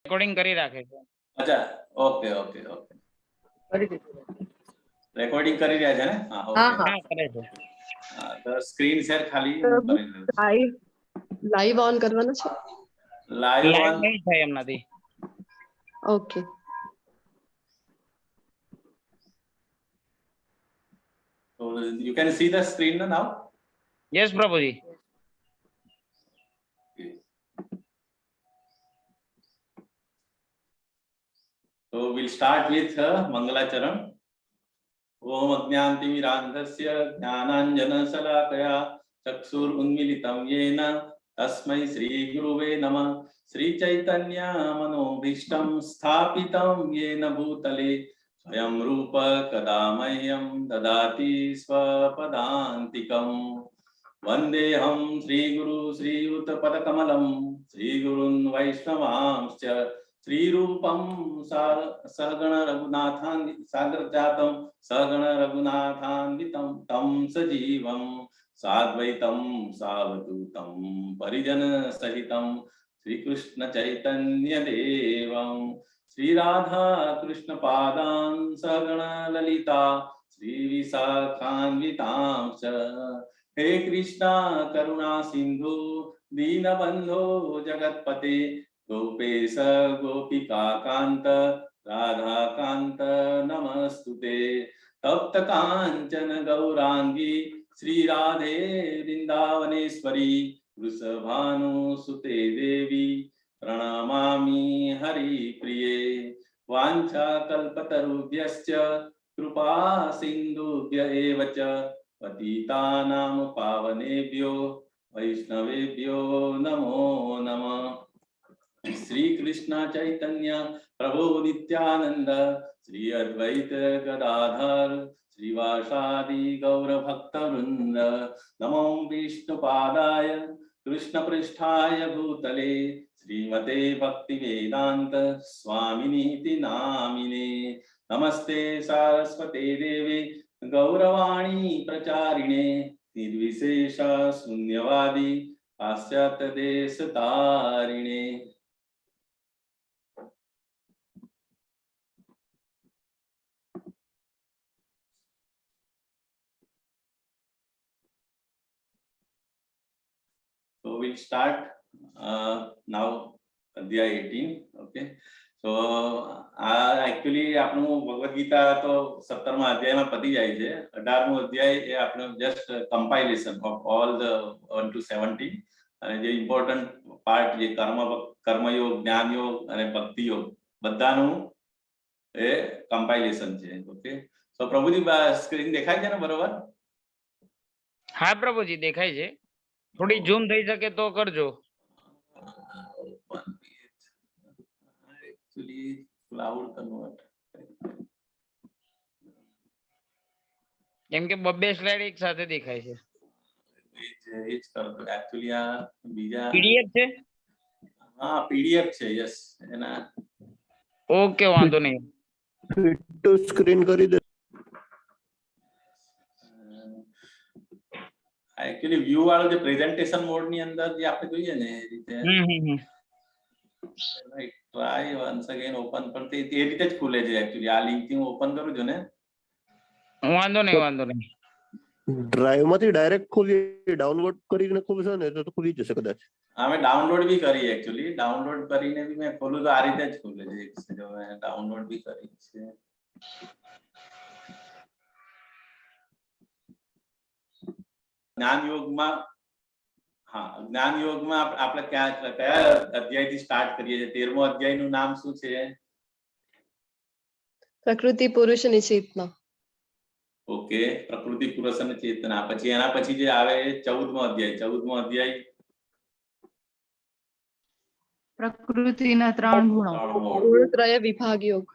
Recording કરી રાખે છે. અચ્છા, ઓકે ઓકે ઓકે. કરી દીધું. રેકોર્ડિંગ કરી રહ્યા છે ને? હા. હા. ઓકે. હા. હા, કરે છે. હા, તો સ્ક્રીન શેર ખાલી હું કરી લઉં. લાઈવ લાઈવ ઓન કરવાનો છે? લાઈવ લાઈવ ઓન નહીં થાય એમનાથી. Okay. So you can see the screen now? Yes, Prabhuji. Okay. So we'll start with Mangalacharan. Om અજ્ઞાનતિમિરાંધસ્ય જ્ઞાનાંજનશલાકયા ચક્ષુરુન્મિલિतं યેન તસ્મૈ Shri ગુરુવે નમઃ. શ્રી ચૈતન્ય મનોભીષ્ટં સ્થાપિतं યેન ભૂતલે સ્વયં રૂપ કદા મહ્યં દદાતિ સ્વપદાન્તિકમ. વંદેહં શ્રીગુરુ શ્રીયુતપદકમલં શ્રીગુરુન વૈષ્ણવાંશ્ચ શ્રીરૂપં સહગણ રઘુનાથાન સાગરજાतं સગણ રઘુનાથાન્વિतं तं સજીવં સાદ્વૈतं સાવધૂतं પરિજન સહિतं શ્રીકૃષ્ણ ચૈતન્ય દેવં શ્રી રાધા કૃષ્ણ પાદાન સગણ લલિતા શ્રી વિશાખાન્વિતાંશ્ચ. હે કૃષ્ણ કરુણા સિંધુ દીનબંધો જગતપતે ગોપેશ ગોપિકા કાંત રાધાકાંત નમસ્તુતે. તપ્ત કાંચન ગૌરાંગી શ્રી રાધે વૃંદાવનેશ્વરી વૃષભાનુસુતે દેવી પ્રણમામિ હરિપ્રિયે. વાંછા કલ્પતરુભ્યશ્ચ કૃપા સિંધુભ્ય એવ ચ પતિતાનાં પાવનેભ્યો વૈષ્ણવેભ્યો નમો નમઃ. શ્રી કૃષ્ણ ચૈતન્ય પ્રભુ નિત્યાનંદ શ્રી અદ્વૈત ગદાધર શ્રીવાસાદિ ગૌર ભક્તવૃંદ. નમો વિષ્ણુપાદાય કૃષ્ણ પૃષ્ઠાય ભૂતલે શ્રીમતે ભક્તિવેદાંત સ્વામિનીતિ નામિને. નમસ્તે સારસ્વતે દેવે ગૌરવાણી પ્રચારિણે નિર્વિશેષ શૂન્યવાદી પાશ્ચાત્ય દેશ તારિણે. So we'll start now અધ્યાય 18. Okay. So આ એકચ્યુઅલી આપણું ભગવદ્ ગીતા તો 17મા અધ્યાયમાં પતી જાય છે. 18મો અધ્યાય એ આપણું just compilation of all the 1 to 17 અને જે ઇમ્પોર્ટન્ટ પાર્ટ, જે કર્મયોગ, જ્ઞાનયોગ અને ભક્તિયોગ, બધાનું એ કમ્પાઇલેશન છે. ઓકે, તો પ્રભુજી, સ્ક્રીન દેખાય છે ને બરોબર? હા પ્રભુજી, દેખાય છે. થોડી ઝૂમ થઈ શકે તો કરજો. Open with actually cloud convert. કેમ કે બબ્બે સ્લાઇડ એક સાથે દેખાય છે. એ જ, એ જ કરતો એકચ્યુઅલી. આ બીજા પીડીએફ છે? હા, પીડીએફ છે, યસ, એના. ઓકે, વાંધો નહીં. ફિટ ટુ સ્ક્રીન કરી દે. એકચ્યુઅલી વ્યૂ વાળો જે પ્રેઝન્ટેશન મોડ ની અંદર જે આપણે જોઈએ ને, એ રીતે. હમ હમ હમ ટ્રાય વન્સ અગેન ઓપન, પણ તે તે રીતે જ ખુલે છે એકચ્યુઅલી. આ લિંક થી હું ઓપન કરું છું ને. વાંધો નહીં, વાંધો નહીં. ડ્રાઈવ માંથી ડાયરેક્ટ ખોલી, ડાઉનલોડ કરીને ખોલશો ને તો ખુલી જશે કદાચ. હા, મેં ડાઉનલોડ બી કરી એકચ્યુઅલી. ડાઉનલોડ કરીને બી મેં ખોલું તો આ રીતે જ ખુલે છે. એક સેકન્ડ, મેં ડાઉનલોડ બી કરી છે. જ્ઞાન યોગમાં, હા, જ્ઞાન યોગમાં આપણે ક્યાં, કયા અધ્યાયથી સ્ટાર્ટ કરીએ છીએ? 13મો અધ્યાય નું નામ શું છે? પ્રકૃતિ, પુરુષ અને ચેતના. ઓકે, પ્રકૃતિ, પુરુષ અને ચેતના. પછી એના પછી જે આવે એ 14મો અધ્યાય. 14મો અધ્યાય? પ્રકૃતિના ત્રણ ગુણો. ત્રણ ગુણો. ગુણત્રય વિભાગ યોગ.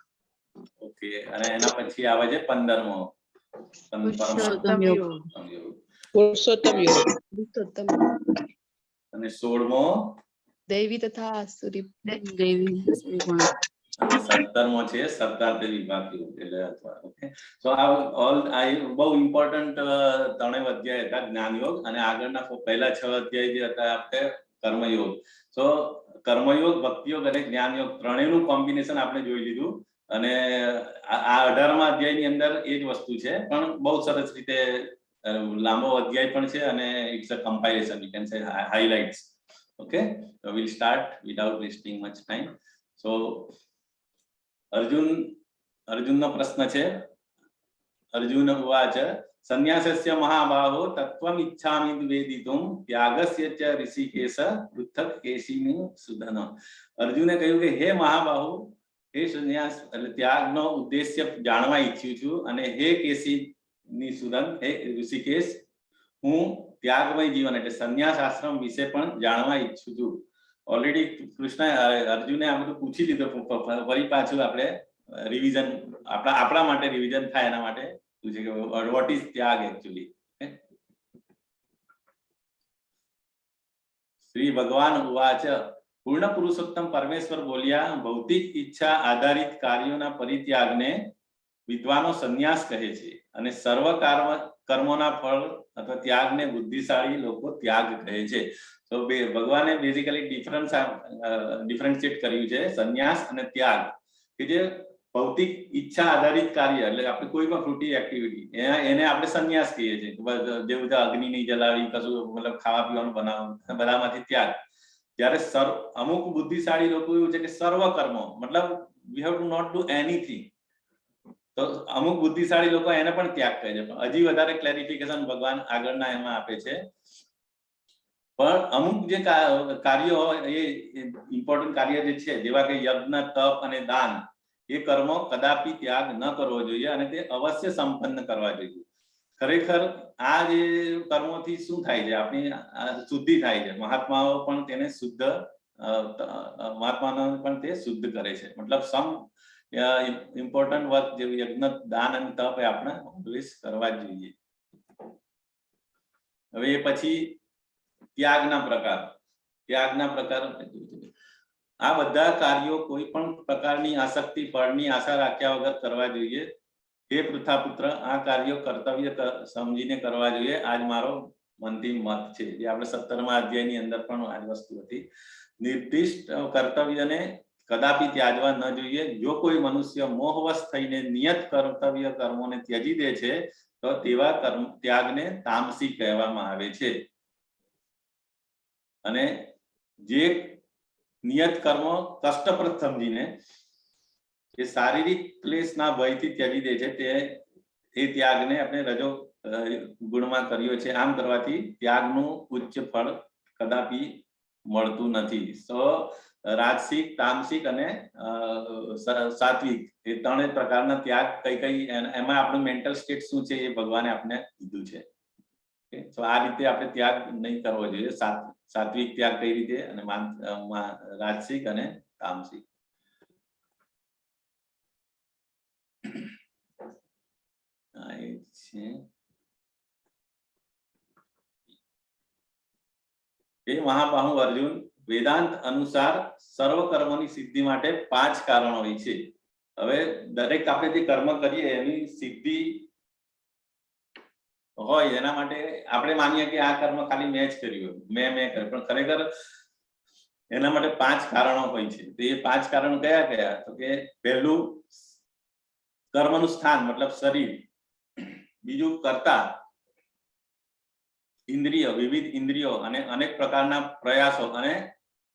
ઓકે, અને એના પછી આવે છે 15મો. પુરુષોત્તમ યોગ. યોગ. પુરુષોત્તમ યોગ. પુરુષોત્તમ. અને 16મો? દૈવી તથા આસુરી. દૈવી ગુણ. અને 17મો છે શબ્દાર્થ વિભાગ યોગ, એટલે અથવા, ઓકે, સો આ ઓલ, આ બહુ ઇમ્પોર્ટન્ટ ત્રણેય અધ્યાય હતા જ્ઞાન યોગ અને આગળના પહેલા છ અધ્યાય જે હતા આપણે કર્મયોગ. સો કર્મયોગ, ભક્તિયોગ અને જ્ઞાનયોગ ત્રણેયનું કોમ્બિનેશન આપણે જોઈ લીધું અને આ 18મા અધ્યાયની અંદર એ જ વસ્તુ છે, પણ બહુ સરસ રીતે લાંબો અધ્યાય પણ છે અને it's a compilation, you can say highlights. Okay, will start without wasting much time. So અર્જુનનો પ્રશ્ન છે. અર્જુન ઉવાચ: સંન્યાસસ્ય મહાબાહો તત્ત્વમ ઇચ્છામિ વેદિતુમ ત્યાગસ્ય ચ ઋષિકેશ પૃથક કેશિનિષૂદન. અર્જુને કહ્યું કે હે મહાબાહુ, હે સંન્યાસ એટલે ત્યાગનો ઉદ્દેશ્ય જાણવા ઈચ્છું છું અને હે કેશિનિષૂદન, હે ઋષિકેશ, હું ત્યાગમય જીવન એટલે સંન્યાસ આશ્રમ વિશે પણ જાણવા ઈચ્છું છું. ઓલરેડી કૃષ્ણ અર્જુને આ બધું પૂછી લીધું. ફરી પાછું આપણે રિવિઝન, આપણા આપણા માટે રિવિઝન થાય એના માટે પૂછે કે what is ત્યાગ એકચ્યુઅલી? શ્રી ભગવાન ઉવાચ: પૂર્ણ પુરુષોત્તમ પરમેશ્વર બોલ્યા, ભૌતિક ઈચ્છા આધારિત કાર્યોના પરિત્યાગને વિદ્વાનો સંન્યાસ કહે છે અને સર્વ કર્મોના ફળ અથવા ત્યાગને બુદ્ધિશાળી લોકો ત્યાગ કહે છે. તો ભગવાને બેઝિકલી ડિફરન્શિએટ કર્યું છે સંન્યાસ અને ત્યાગ, કે જે ભૌતિક ઈચ્છા આધારિત કાર્ય એટલે આપણે કોઈ પણ ફ્રૂટી એક્ટિવિટી, એને આપણે સંન્યાસ કહીએ છીએ. જે બધા અગ્નિ નહીં જલાવી, કશું મતલબ ખાવા પીવાનું બનાવવાનું, બધામાંથી ત્યાગ. જ્યારે અમુક બુદ્ધિશાળી લોકો એવું છે કે સર્વ કર્મો મતલબ we have to not do anything, તો અમુક બુદ્ધિશાળી લોકો એને પણ ત્યાગ કહે છે. પણ હજી વધારે ક્લેરિફિકેશન ભગવાન આગળના એમાં આપે છે. પણ અમુક જે કાર્યો હોય, એ ઇમ્પોર્ટન્ટ કાર્ય જે છે, જેવા કે યજ્ઞ, તપ અને દાન, એ કર્મો કદાપી ત્યાગ ન કરવો જોઈએ અને તે અવશ્ય સંપન્ન કરવા જોઈએ. ખરેખર આ જે કર્મોથી શું થાય છે? આપણી શુદ્ધિ થાય છે. મહાત્માઓ પણ તેને શુદ્ધ મહાત્માનો પણ તે શુદ્ધ કરે છે. મતલબ સમ ઇમ્પોર્ટન્ટ વર્ક જેવું યજ્ઞ, દાન અને તપ એ આપણે ઓલવેઝ કરવા જ જોઈએ. હવે એ પછી ત્યાગના પ્રકાર. ત્યાગના પ્રકાર: આ બધા કાર્યો કોઈ પણ પ્રકારની આસક્તિ, ફળની આશા રાખ્યા વગર કરવા જોઈએ. હે પૃથાપુત્ર, આ કાર્યો કર્તવ્ય સમજીને કરવા જોઈએ. આજ મારો અંતિમ મત છે. જે આપણે 17મા અધ્યાયની અંદર પણ આ જ વસ્તુ હતી. નિર્દિષ્ટ કર્તવ્યને કદાપી ત્યાજવા ન જોઈએ. જો કોઈ મનુષ્ય મોહવશ થઈને નિયત કર્તવ્ય કર્મોને ત્યજી દે છે, તો તેવા કર્મ ત્યાગને તામસી કહેવામાં આવે છે. અને જે નિયત કર્મો કષ્ટપ્રદ સમજીને એ શારીરિક ક્લેશના ભયથી ત્યજી દે છે, તે એ ત્યાગને આપણે રજો ગુણમાં કર્યો છે. આમ કરવાથી ત્યાગનું ઉચ્ચ ફળ કદાપી મળતું નથી. સો રાજસિક, તામસિક અને સાત્વિક એ ત્રણેય પ્રકારના ત્યાગ કઈ કઈ, એમાં આપણું મેન્ટલ સ્ટેટ શું છે એ ભગવાને આપણે કીધું છે. તો આ રીતે આપણે ત્યાગ નહીં કરવો જોઈએ. સાત્વિક ત્યાગ કઈ રીતે અને રાજસિક અને તામસિક. આ એ છે. હે મહાબાહુ અર્જુન, વેદાંત અનુસાર સર્વ કર્મોની સિદ્ધિ માટે પાંચ કારણો હોય છે. હવે દરેક આપણે જે કર્મ કરીએ એની સિદ્ધિ હોય, એના માટે આપણે માનીએ કે આ કર્મ ખાલી મેં જ કર્યું, મેં મેં કર્યું, પણ ખરેખર એના માટે પાંચ કારણો હોય છે. તો એ પાંચ કારણો કયા કયા? તો કે પહેલું કર્મનું સ્થાન મતલબ શરીર, બીજું કર્તા, ઇન્દ્રિય, વિવિધ ઇન્દ્રિયો અને અનેક પ્રકારના પ્રયાસો અને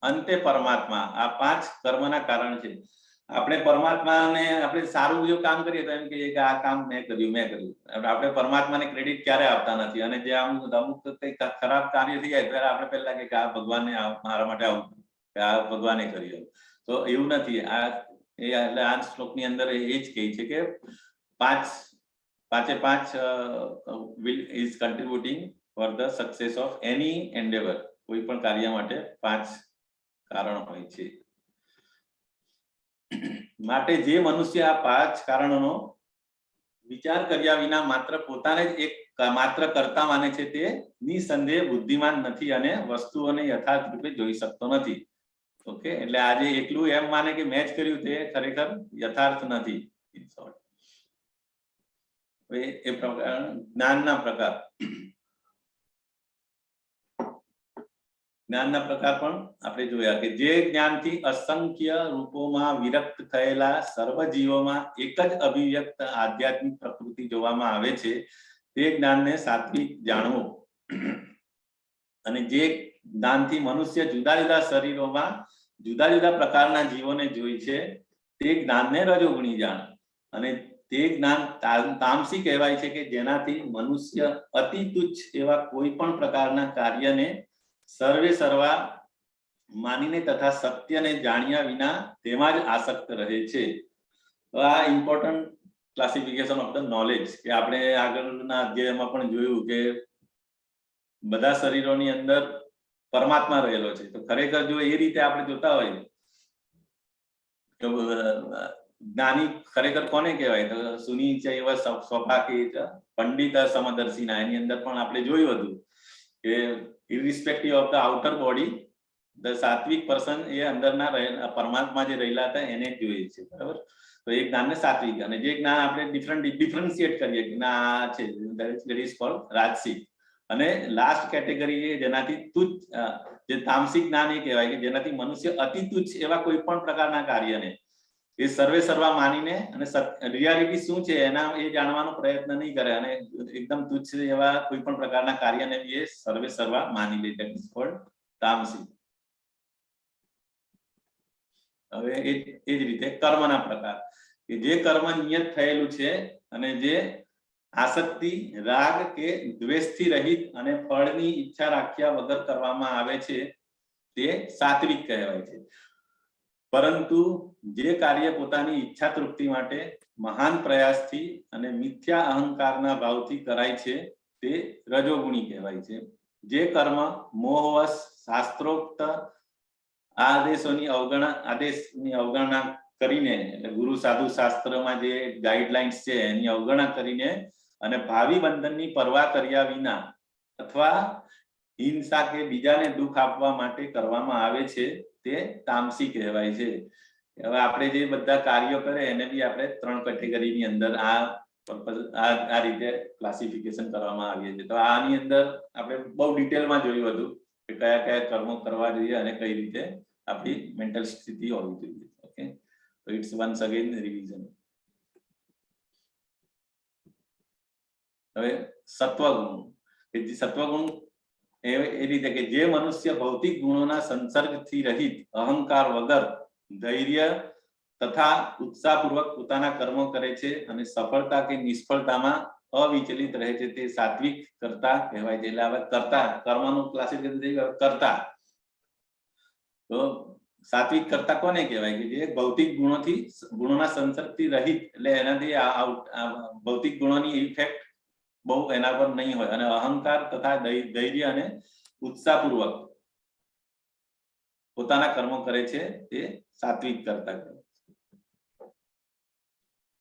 અંતે પરમાત્મા. આ પાંચ કર્મના કારણ છે. આપણે પરમાત્માને, આપણે સારું જો કામ કરીએ તો એમ કહીએ કે આ કામ મેં કર્યું, મેં કર્યું. આપણે પરમાત્માને ક્રેડિટ ક્યારે આપતા નથી. અને જે આમ અમુક કંઈ ખરાબ કાર્ય થઈ જાય ત્યારે આપણે પહેલા કહીએ કે આ ભગવાને મારા માટે આવું કર્યું, કે આ ભગવાને કર્યું. તો એવું નથી. આ એ એટલે આ શ્લોકની અંદર એ જ કહે છે કે પાંચે પાંચ will is contributing for the success of any endeavour. કોઈ પણ કાર્ય માટે પાંચ કારણ હોય છે. માટે જે મનુષ્ય આ પાંચ કારણોનો વિચાર કર્યા વિના માત્ર પોતાને જ એક માત્ર કર્તા માને છે, તે નિસંદેહ બુદ્ધિમાન નથી અને વસ્તુઓને યથાર્થ રૂપે જોઈ શકતો નથી. ઓકે, એટલે આજે એકલું એમ માને કે મેં જ કર્યું, તે ખરેખર યથાર્થ નથી. In short. હવે એ પ્રકાર જ્ઞાનના પ્રકાર. જ્ઞાનના પ્રકાર પણ આપણે જોયા કે જે જ્ઞાનથી અસંખ્ય રૂપોમાં વિરક્ત થયેલા સર્વ જીવોમાં એક જ અભિવ્યક્ત આધ્યાત્મિક પ્રકૃતિ જોવામાં આવે છે, તે જ્ઞાનને સાત્વિક જાણવું અને જે જ્ઞાનથી મનુષ્ય જુદા જુદા શરીરોમાં જુદા જુદા પ્રકારના જીવોને જોઈ છે તે જ્ઞાનને રજોગુણી જાણ અને તે જ્ઞાન તામસી કહેવાય છે કે જેનાથી મનુષ્ય અતિ તુચ્છ એવા કોઈ પણ પ્રકારના કાર્યને સર્વે સર્વા માનીને તથા સત્યને જાણ્યા વિના તેમાં જ આસક્ત રહે છે. તો આ important classification of the knowledge કે આપણે આગળના અધ્યાયમાં પણ જોયું કે બધા શરીરોની અંદર પરમાત્મા રહેલો છે. તો ખરેખર જો એ રીતે આપણે જોતા હોય તો જ્ઞાની ખરેખર કોને કહેવાય? તો સુની ચૈવ સ્વપાકે ચ પંડિત સમદર્શિના. એની અંદર પણ આપણે જોયું હતું કે irrespective of the outer body, the sattvic person એ અંદરના રહેલા પરમાત્મા જે રહેલા હતા એને જ જોઈએ છે, બરાબર? તો એ જ્ઞાનને સાત્વિક અને જે જ્ઞાન આપણે ડિફરન્શિએટ કરીએ કે ના, આ છે, that is called રાજસિક. અને લાસ્ટ કેટેગરી એ જેનાથી તુચ્છ જે તામસિક જ્ઞાન એ કહેવાય કે જેનાથી મનુષ્ય અતિ તુચ્છ એવા કોઈ પણ પ્રકારના કાર્યને એ સર્વે સર્વા માનીને અને રિયાલિટી શું છે એના એ જાણવાનો પ્રયત્ન નહીં કરે અને એકદમ તુચ્છ એવા કોઈ પણ પ્રકારના કાર્યને બી એ સર્વે સર્વા માની લે, that is called તામસિક. હવે એ એ જ રીતે કર્મના પ્રકાર કે જે કર્મ નિયત થયેલું છે અને જે આસક્તિ, રાગ કે દ્વેષથી રહિત અને ફળની ઈચ્છા રાખ્યા વગર કરવામાં આવે છે તે સાત્વિક કહેવાય છે. પરંતુ જે કાર્ય પોતાની ઈચ્છા તૃપ્તિ માટે મહાન પ્રયાસથી અને મિથ્યા અહંકારના ભાવથી કરાય છે તે રજોગુણી કહેવાય છે. જે કર્મ મોહવશ શાસ્ત્રોક્ત આદેશની અવગણના કરીને, એટલે ગુરુ, સાધુ, શાસ્ત્રમાં જે ગાઈડલાઇન્સ છે એની અવગણના કરીને અને ભાવિ બંધનની પરવા કર્યા વિના અથવા હિંસા કે બીજાને દુઃખ આપવા માટે કરવામાં આવે છે તે તામસી કહેવાય છે. હવે આપણે જે બધા કાર્યો કરે એને બી આપણે ત્રણ કેટેગરીની અંદર આ પર્પઝ આ આ રીતે ક્લાસિફિકેશન કરવામાં આવીએ છે. તો આની અંદર આપણે બહુ ડિટેલમાં જોયું હતું કે કયા કયા કર્મો કરવા જોઈએ અને કઈ રીતે આપણી મેન્ટલ સ્થિતિ હોવી જોઈએ. ઓકે, તો it's once again revision. હવે સત્વગુણ કે જે સત્વગુણ એ એ રીતે કે જે મનુષ્ય ભૌતિક ગુણોના સંસર્ગથી રહિત, અહંકાર વગર, ધૈર્ય તથા ઉત્સાહપૂર્વક પોતાના કર્મો કરે છે અને સફળતા કે નિષ્ફળતામાં અવિચલિત રહે છે તે સાત્વિક કર્તા કહેવાય છે. એટલે હવે કર્તા, કર્મનું ક્લાસિફિકેશન થઈ ગયું, કર્તા. તો સાત્વિક કર્તા કોને કહેવાય? કે જે ભૌતિક ગુણોના સંસર્ગથી રહિત, એટલે એનાથી આ ભૌતિક ગુણોની ઇફેક્ટ બહુ એના પર નહીં હોય અને અહંકાર તથા ધૈર્ય અને ઉત્સાહપૂર્વક પોતાના કર્મો કરે છે તે સાત્વિક કર્તા કહેવાય.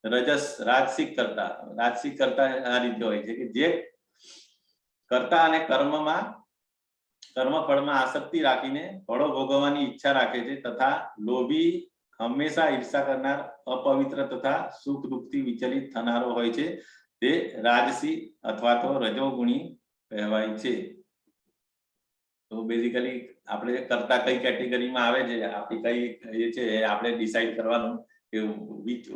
રજસ, રાજસિક કર્તા. રાજસિક કર્તા આ રીતે હોય છે કે જે કર્તા અને કર્મ ફળમાં આસક્તિ રાખીને ફળો ભોગવવાની ઈચ્છા રાખે છે તથા લોભી, હંમેશા ઈર્ષા કરનાર, અપવિત્ર તથા સુખ દુઃખથી વિચલિત થનારો હોય છે તે રાજસી અથવા તો રજોગુણી કહેવાય છે. તો બેઝિકલી આપણે કર્તા કઈ કેટેગરીમાં આવે છે, આપણી કઈ એ છે એ આપણે ડિસાઈડ કરવાનું કે which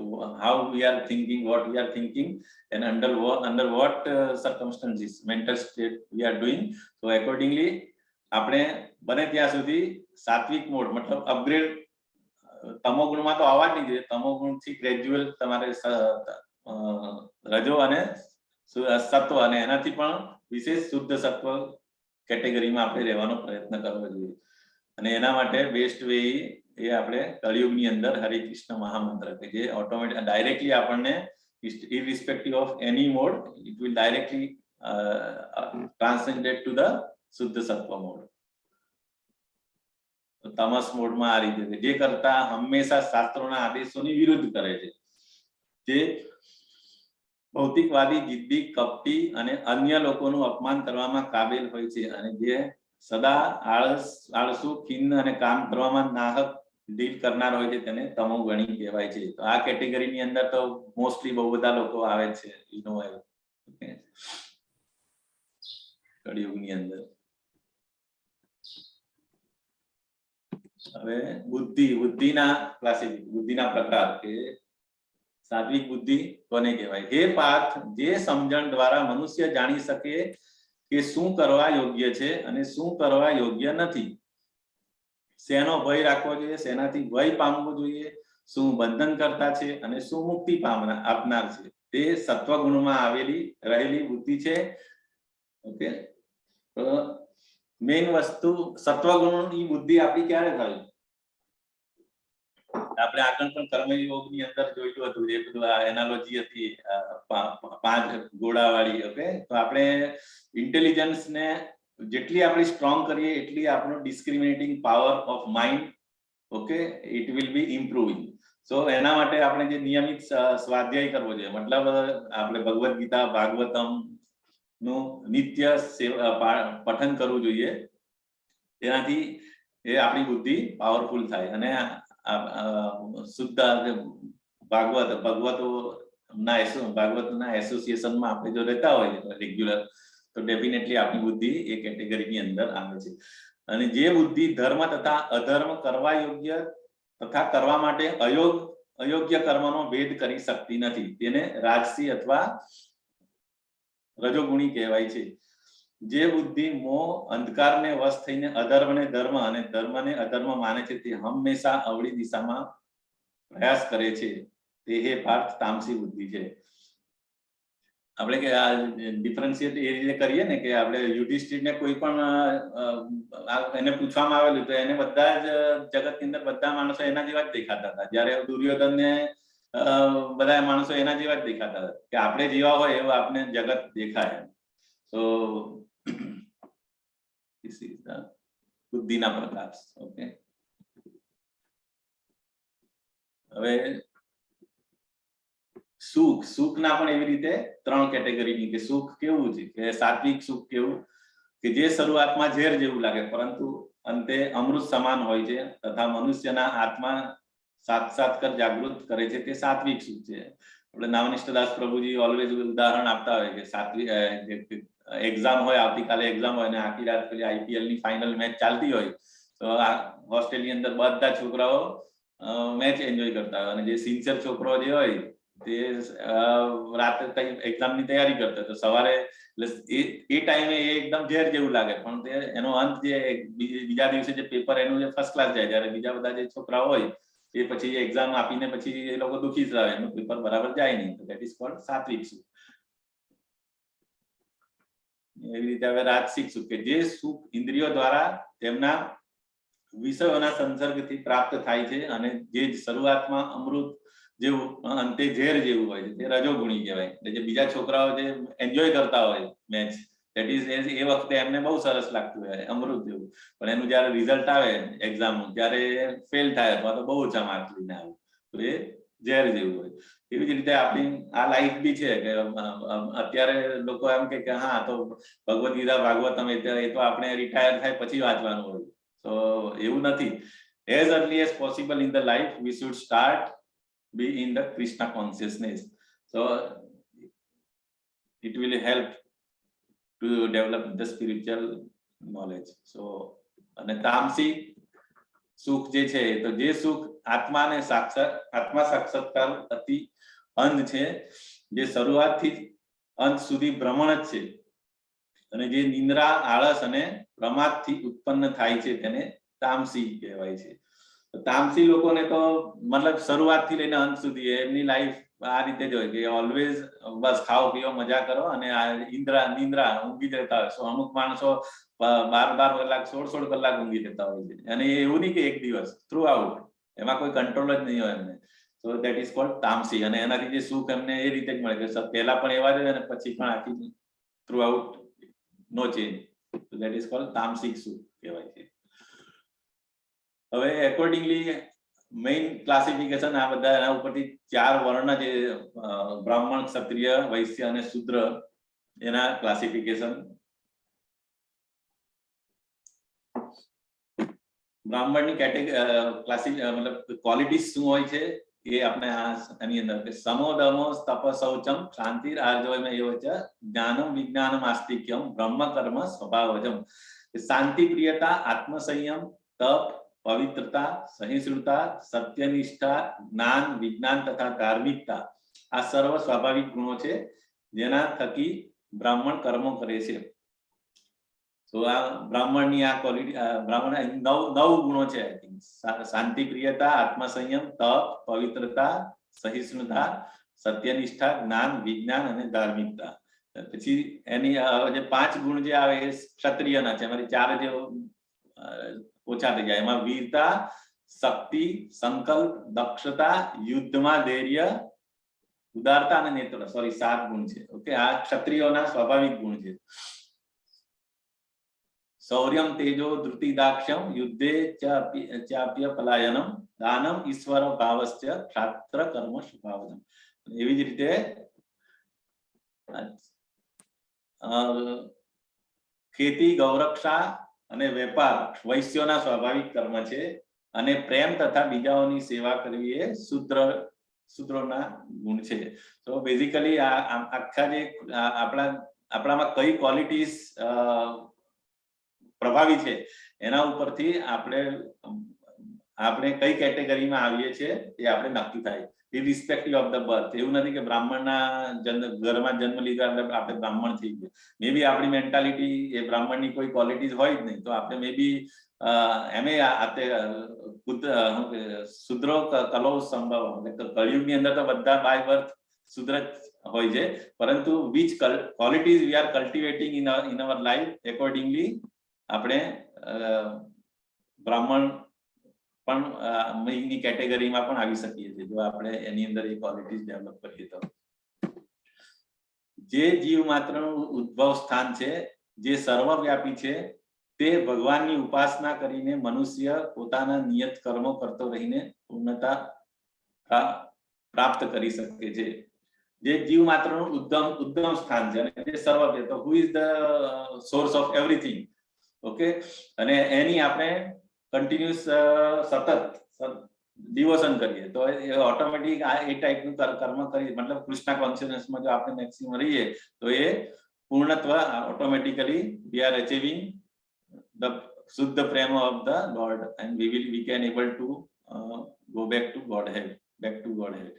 how we are thinking, what we are thinking and under what circumstances, mental state we are doing. So accordingly આપણે બને ત્યાં સુધી સાત્વિક મોડ, મતલબ અપગ્રેડ, તમો ગુણમાં તો આવવા જ નહીં જોઈએ. તમો ગુણથી ગ્રેજ્યુઅલ તમારે રજો અને સત્વ અને એનાથી પણ વિશેષ શુદ્ધ સત્વ કેટેગરીમાં આપણે રહેવાનો પ્રયત્ન કરવો જોઈએ. અને એના માટે બેસ્ટ વે એ આપણે કળિયુગની અંદર હરે કૃષ્ણ મહામંત્ર કે જે ઓટોમેટિક ડાયરેક્ટલી આપણને irrespective of any mode, it will directly transcended to the શુદ્ધ સત્વ મોડ. તમસ મોડમાં આ રીતે છે. જે કર્તા હંમેશા શાસ્ત્રોના આદેશોની વિરુદ્ધ કરે છે, જે ભૌતિકવાદી, જિદ્દી, કપટી અને અન્ય લોકોનું અપમાન કરવામાં કાબેલ હોય છે અને જે સદા આળસુ, ખિન્ન અને કામ કરવામાં નાહક ઢીલ કરનાર હોય છે તેને તમોગુણી કહેવાય છે. તો આ કેટેગરીની અંદર તો મોસ્ટલી બહુ બધા લોકો આવે છે, you know, કળિયુગની અંદર. હવે બુદ્ધિ, બુદ્ધિના ક્લાસિફિક, બુદ્ધિના પ્રકાર કે સાત્વિક બુદ્ધિ કોને કહેવાય? હે પાર્થ, જે સમજણ દ્વારા મનુષ્ય જાણી શકે કે શું કરવા યોગ્ય છે અને શું કરવા યોગ્ય નથી, શેનો ભય રાખવો જોઈએ, શેનાથી ભય પામવો જોઈએ, શું બંધન કરતા છે અને શું મુક્તિ પામનાર આપનાર છે, તે સત્વગુણમાં આવેલી રહેલી બુદ્ધિ છે. ઓકે, તો મેઇન વસ્તુ સત્વગુણની બુદ્ધિ આપણી ક્યારે થાય? આપણે આગળ પણ કર્મયોગની અંદર જોયેલું હતું, જે બધું આ એનાલોજી હતી પાંચ ગોળાવાળી. ઓકે, તો આપણે ઇન્ટેલિજન્સ ને જેટલી આપણે સ્ટ્રોંગ કરીએ એટલી આપણું discriminating power of mind, okay, it will be improving. So એના માટે આપણે જે નિયમિત સ્વાધ્યાય કરવો જોઈએ, મતલબ આપણે ભગવદ્ ગીતા, ભાગવતમ નું નિત્ય પઠન કરવું જોઈએ. તેનાથી એ આપણી બુદ્ધિ પાવરફુલ થાય અને શુદ્ધ ભાગવત ભગવતો ના ભાગવતના એસોસિએશનમાં આપણે જો રહેતા હોય રેગ્યુલર, તો ડેફિનેટલી આપણી બુદ્ધિ એ કેટેગરીની અંદર આવે છે. અને જે બુદ્ધિ ધર્મ તથા અધર્મ, કરવા યોગ્ય તથા કરવા માટે અયોગ્ય કર્મનો ભેદ કરી શકતી નથી, તેને રાજસી અથવા રજોગુણી કહેવાય છે. જે બુદ્ધિ મોહ અંધકારને વશ થઈને અધર્મને ધર્મ અને ધર્મને અધર્મ માને છે, તે હંમેશા અવળી દિશામાં પ્રયાસ કરે છે, તે, હે પાર્થ, તામસી બુદ્ધિ છે. આપણે કે આ ડિફરન્શિએટ એ રીતે કરીએ ને કે આપણે યુધિષ્ઠિરને કોઈ પણ એને પૂછવામાં આવેલું તો એને બધા જ જગતની અંદર બધા માણસો એના જેવા જ દેખાતા હતા. જ્યારે દુર્યોધનને બધા માણસો એના જેવા જ દેખાતા હતા, કે આપણે જેવા હોય એવું આપને જગત દેખાય. સો this is the બુદ્ધિના પ્રકાર. ઓકે, હવે સુખ. સુખના પણ એવી રીતે ત્રણ કેટેગરીની, કે સુખ કેવું છે, કે સાત્વિક સુખ કેવું, કે જે શરૂઆતમાં ઝેર જેવું લાગે પરંતુ અંતે અમૃત સમાન હોય છે તથા મનુષ્યના આત્મા સાક્ષાત્કાર જાગૃત કરે છે, તે સાત્વિક સુખ છે. આપણે નામનિષ્ઠદાસ પ્રભુજી ઓલવેઝ ઉદાહરણ આપતા હોય કે સાત્વિક એક્ઝામ હોય, આવતીકાલે એક્ઝામ હોય અને આખી રાત પેલી આઈપીએલ ની ફાઇનલ મેચ ચાલતી હોય, તો આ હોસ્ટેલની અંદર બધા છોકરાઓ મેચ એન્જોય કરતા હોય અને જે સિન્સિયર છોકરો જે હોય તે રાતે એક્ઝામની તૈયારી કરતા હોય. તો સવારે એટલે એ એ ટાઈમે એ એકદમ ઝેર જેવું લાગે, પણ તે એનો અંત જે બીજા દિવસે જે પેપર એનું જે ફર્સ્ટ ક્લાસ જાય, જ્યારે બીજા બધા જે છોકરાઓ હોય એ પછી એક્ઝામ આપીને પછી એ લોકો દુખી થાય, એનું પેપર બરાબર જાય નહીં. તો that is called સાત્વિક સુખ. એવી રીતે હવે રાજસિક સુખ, કે જે સુખ ઇન્દ્રિયો દ્વારા તેમના વિષયોના સંસર્ગથી પ્રાપ્ત થાય છે અને જે શરૂઆતમાં અમૃત જેવું અંતે ઝેર જેવું હોય છે, તે રજોગુણી કહેવાય. એટલે જે બીજા છોકરાઓ જે એન્જોય કરતા હોય મેચ, that is એ વખતે એમને બહુ સરસ લાગતું હોય, અમૃત જેવું, પણ એનું જયારે રિઝલ્ટ આવે એક્ઝામ, ત્યારે ફેલ થાય અથવા તો બહુ ઓછા માર્ક લઈને આવે, તો એ ઝેર જેવું હોય. એવી જ રીતે આપણી આ લાઈફ બી છે કે અત્યારે લોકો એમ કે હા, તો ભગવદ્ ગીતા, ભાગવતમ એ તો આપણે રિટાયર થાય પછી વાંચવાનું હોય, તો એવું નથી. As early as possible in the life we should start be in the Krishna consciousness, so it will help to develop the spiritual knowledge. So અને તામસી સુખ જે છે, તો જે સુખ આત્માને સાક્ષાત આત્મા સાક્ષાત્કાર અતિ અંધ છે, જે શરૂઆતથી જ અંત સુધી ભ્રમણ જ છે અને જે નિંદ્રા, આળસ અને પ્રમાદથી ઉત્પન્ન થાય છે, તેને તામસી કહેવાય છે. તો તામસી લોકોને તો મતલબ શરૂઆતથી લઈને અંત સુધી એમની લાઈફ આ રીતે જ હોય કે ઓલવેઝ બસ ખાઓ, પીઓ, મજા કરો અને આ ઇન્દ્રા નિંદ્રા, ઊંઘી જતા હોય. સો અમુક માણસો 12-12 કલાક, 16-16 કલાક ઊંઘી જતા હોય છે અને એ એવું નહીં કે એક દિવસ, થ્રુ આઉટ, એમાં કોઈ કંટ્રોલ જ નહીં હોય એમને. સો that is called તામસી. અને એનાથી જે સુખ એમને એ રીતે જ મળે કે પહેલા પણ એવા જ હોય અને પછી પણ આખી throughout no change, that is called તામસિક સુખ કહેવાય છે. હવે એકોર્ડિંગલી મેઇન ક્લાસિફિકેશન આ બધા એના ઉપરથી ચાર વર્ણ જે બ્રાહ્મણ, ક્ષત્રિય, વૈશ્ય અને શૂદ્ર, એના ક્લાસિફિકેશન. બ્રાહ્મણની કેટેગરી ક્લાસિક મતલબ ક્વોલિટીઝ શું હોય છે એ આપણે આ એની અંદર કે સમો દમો તપ શૌચમ શાંતિ આર્જવમ એવ ચ જ્ઞાનમ વિજ્ઞાનમ આસ્તિક્યમ બ્રહ્મ કર્મ સ્વભાવજમ. શાંતિ પ્રિયતા, આત્મસંયમ, તપ પવિત્રતા, સહિષ્ણુતા, સત્યનિષ્ઠા, જ્ઞાન, વિજ્ઞાન તથા ધાર્મિકતા આ સર્વ સ્વાભાવિક ગુણો છે, જેના થકી બ્રાહ્મણ કર્મો કરે છે. તો આ બ્રાહ્મણની આ ક્વોલિટી, બ્રાહ્મણ નવ નવ ગુણો છે, I think. શાંતિ પ્રિયતા, આત્મસંયમ, તપ, પવિત્રતા, સહિષ્ણુતા, સત્યનિષ્ઠા, જ્ઞાન, વિજ્ઞાન અને ધાર્મિકતા. પછી એની જે પાંચ ગુણ જે આવે એ ક્ષત્રિયના છે. એમાંથી ચાર જે ઓછા થઈ જાય. એમાં વીરતા, શક્તિ, સંકલ્પ, દક્ષતા, યુદ્ધમાં ધૈર્ય, ઉદારતા અને નેતૃત્વ. સોરી, સાત ગુણ છે. ઓકે, આ ક્ષત્રિયોના સ્વાભાવિક ગુણ છે. શૌર્યમ તેજો ધૃતિ દાક્ષ્યમ યુદ્ધે ચાપ્ય પલાયનમ દાનમ ઈશ્વર ભાવશ્ચ ક્ષાત્ર કર્મ સ્વભાવજમ. એવી જ રીતે ખેતી, ગૌરક્ષા અને વેપાર વૈશ્યોના સ્વાભાવિક કર્મ છે અને પ્રેમ તથા બીજાઓની સેવા કરવી એ શૂદ્રોના ગુણ છે. તો બેઝિકલી આ આખા જે આપણામાં કઈ ક્વોલિટીઝ પ્રભાવી છે એના ઉપરથી આપણે આપણે કઈ કેટેગરીમાં આવીએ છીએ એ આપણે નક્કી થાય, ઇરિસ્પેક્ટિવ ઓફ the birth. એવું નથી કે બ્રાહ્મણના ઘરમાં જન્મ લીધા એટલે આપણે બ્રાહ્મણ થઈ ગયા. મે બી આપણી મેન્ટાલિટી એ બ્રાહ્મણની કોઈ ક્વોલિટીઝ હોય જ નહીં, તો આપણે મે બી એમ શૂદ્રો કલૌ સંભવ. એટલે કળિયુગની અંદર તો બધા બાય બર્થ શૂદ્ર જ હોય છે, પરંતુ which qualities we are cultivating in our life, accordingly આપણે બ્રાહ્મણ પણ ની કેટેગરીમાં પણ આવી શકીએ છીએ, જો આપણે એની અંદર એ ક્વોલિટીઝ ડેવલપ કરીએ તો. જે જીવ માત્રનું ઉદ્ભવ સ્થાન છે, જે સર્વવ્યાપી છે, તે ભગવાનની ઉપાસના કરીને મનુષ્ય પોતાના નિયત કર્મો કરતો રહીને પૂર્ણતા પ્રાપ્ત કરી શકે છે. જે જીવ માત્રનું ઉદ્ગમ સ્થાન છે અને જે સર્વવ્યાપી, તો who is the source of everything, okay? અને એની આપણે કન્ટિન્યુઅસ સતત ડિવોશન કરીએ તો એ ઓટોમેટિક આ એ ટાઈપનું કર્મ કરીએ. મતલબ કૃષ્ણ કોન્શિયસનેસમાં જો આપણે મેક્સિમમ રહીએ તો એ પૂર્ણત્વ automatically we are achieving the શુદ્ધ પ્રેમ of the Lord and we can able to go back to Godhead, back to Godhead.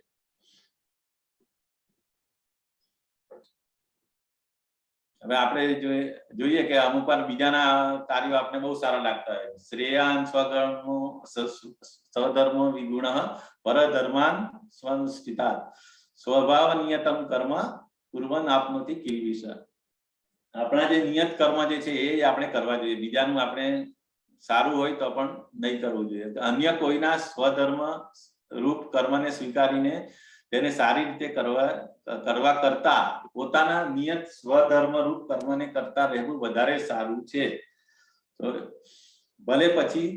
હવે આપણે જોઈએ કે અમુક વાર બીજાના કાર્યો આપણે બહુ સારા લાગતા હોય. શ્રેયાન સ્વધર્મો સ્વધર્મો વિગુણ પરધર્માન સ્વનુષ્ઠિતાત સ્વભાવ નિયતમ કર્મ કુર્વન આપનોતિ કિલ્બિષ. આપણા જે નિયત કર્મ જે છે એ આપણે કરવા જોઈએ, બીજાનું આપણે સારું હોય તો પણ નહીં કરવું જોઈએ. અન્ય કોઈના સ્વધર્મ રૂપ કર્મને સ્વીકારીને તેને સારી રીતે કરવા કરતા પોતાના નિયત સ્વધર્મ રૂપ કર્મને કરતા રહેવું વધારે સારું છે. તો ભલે પછી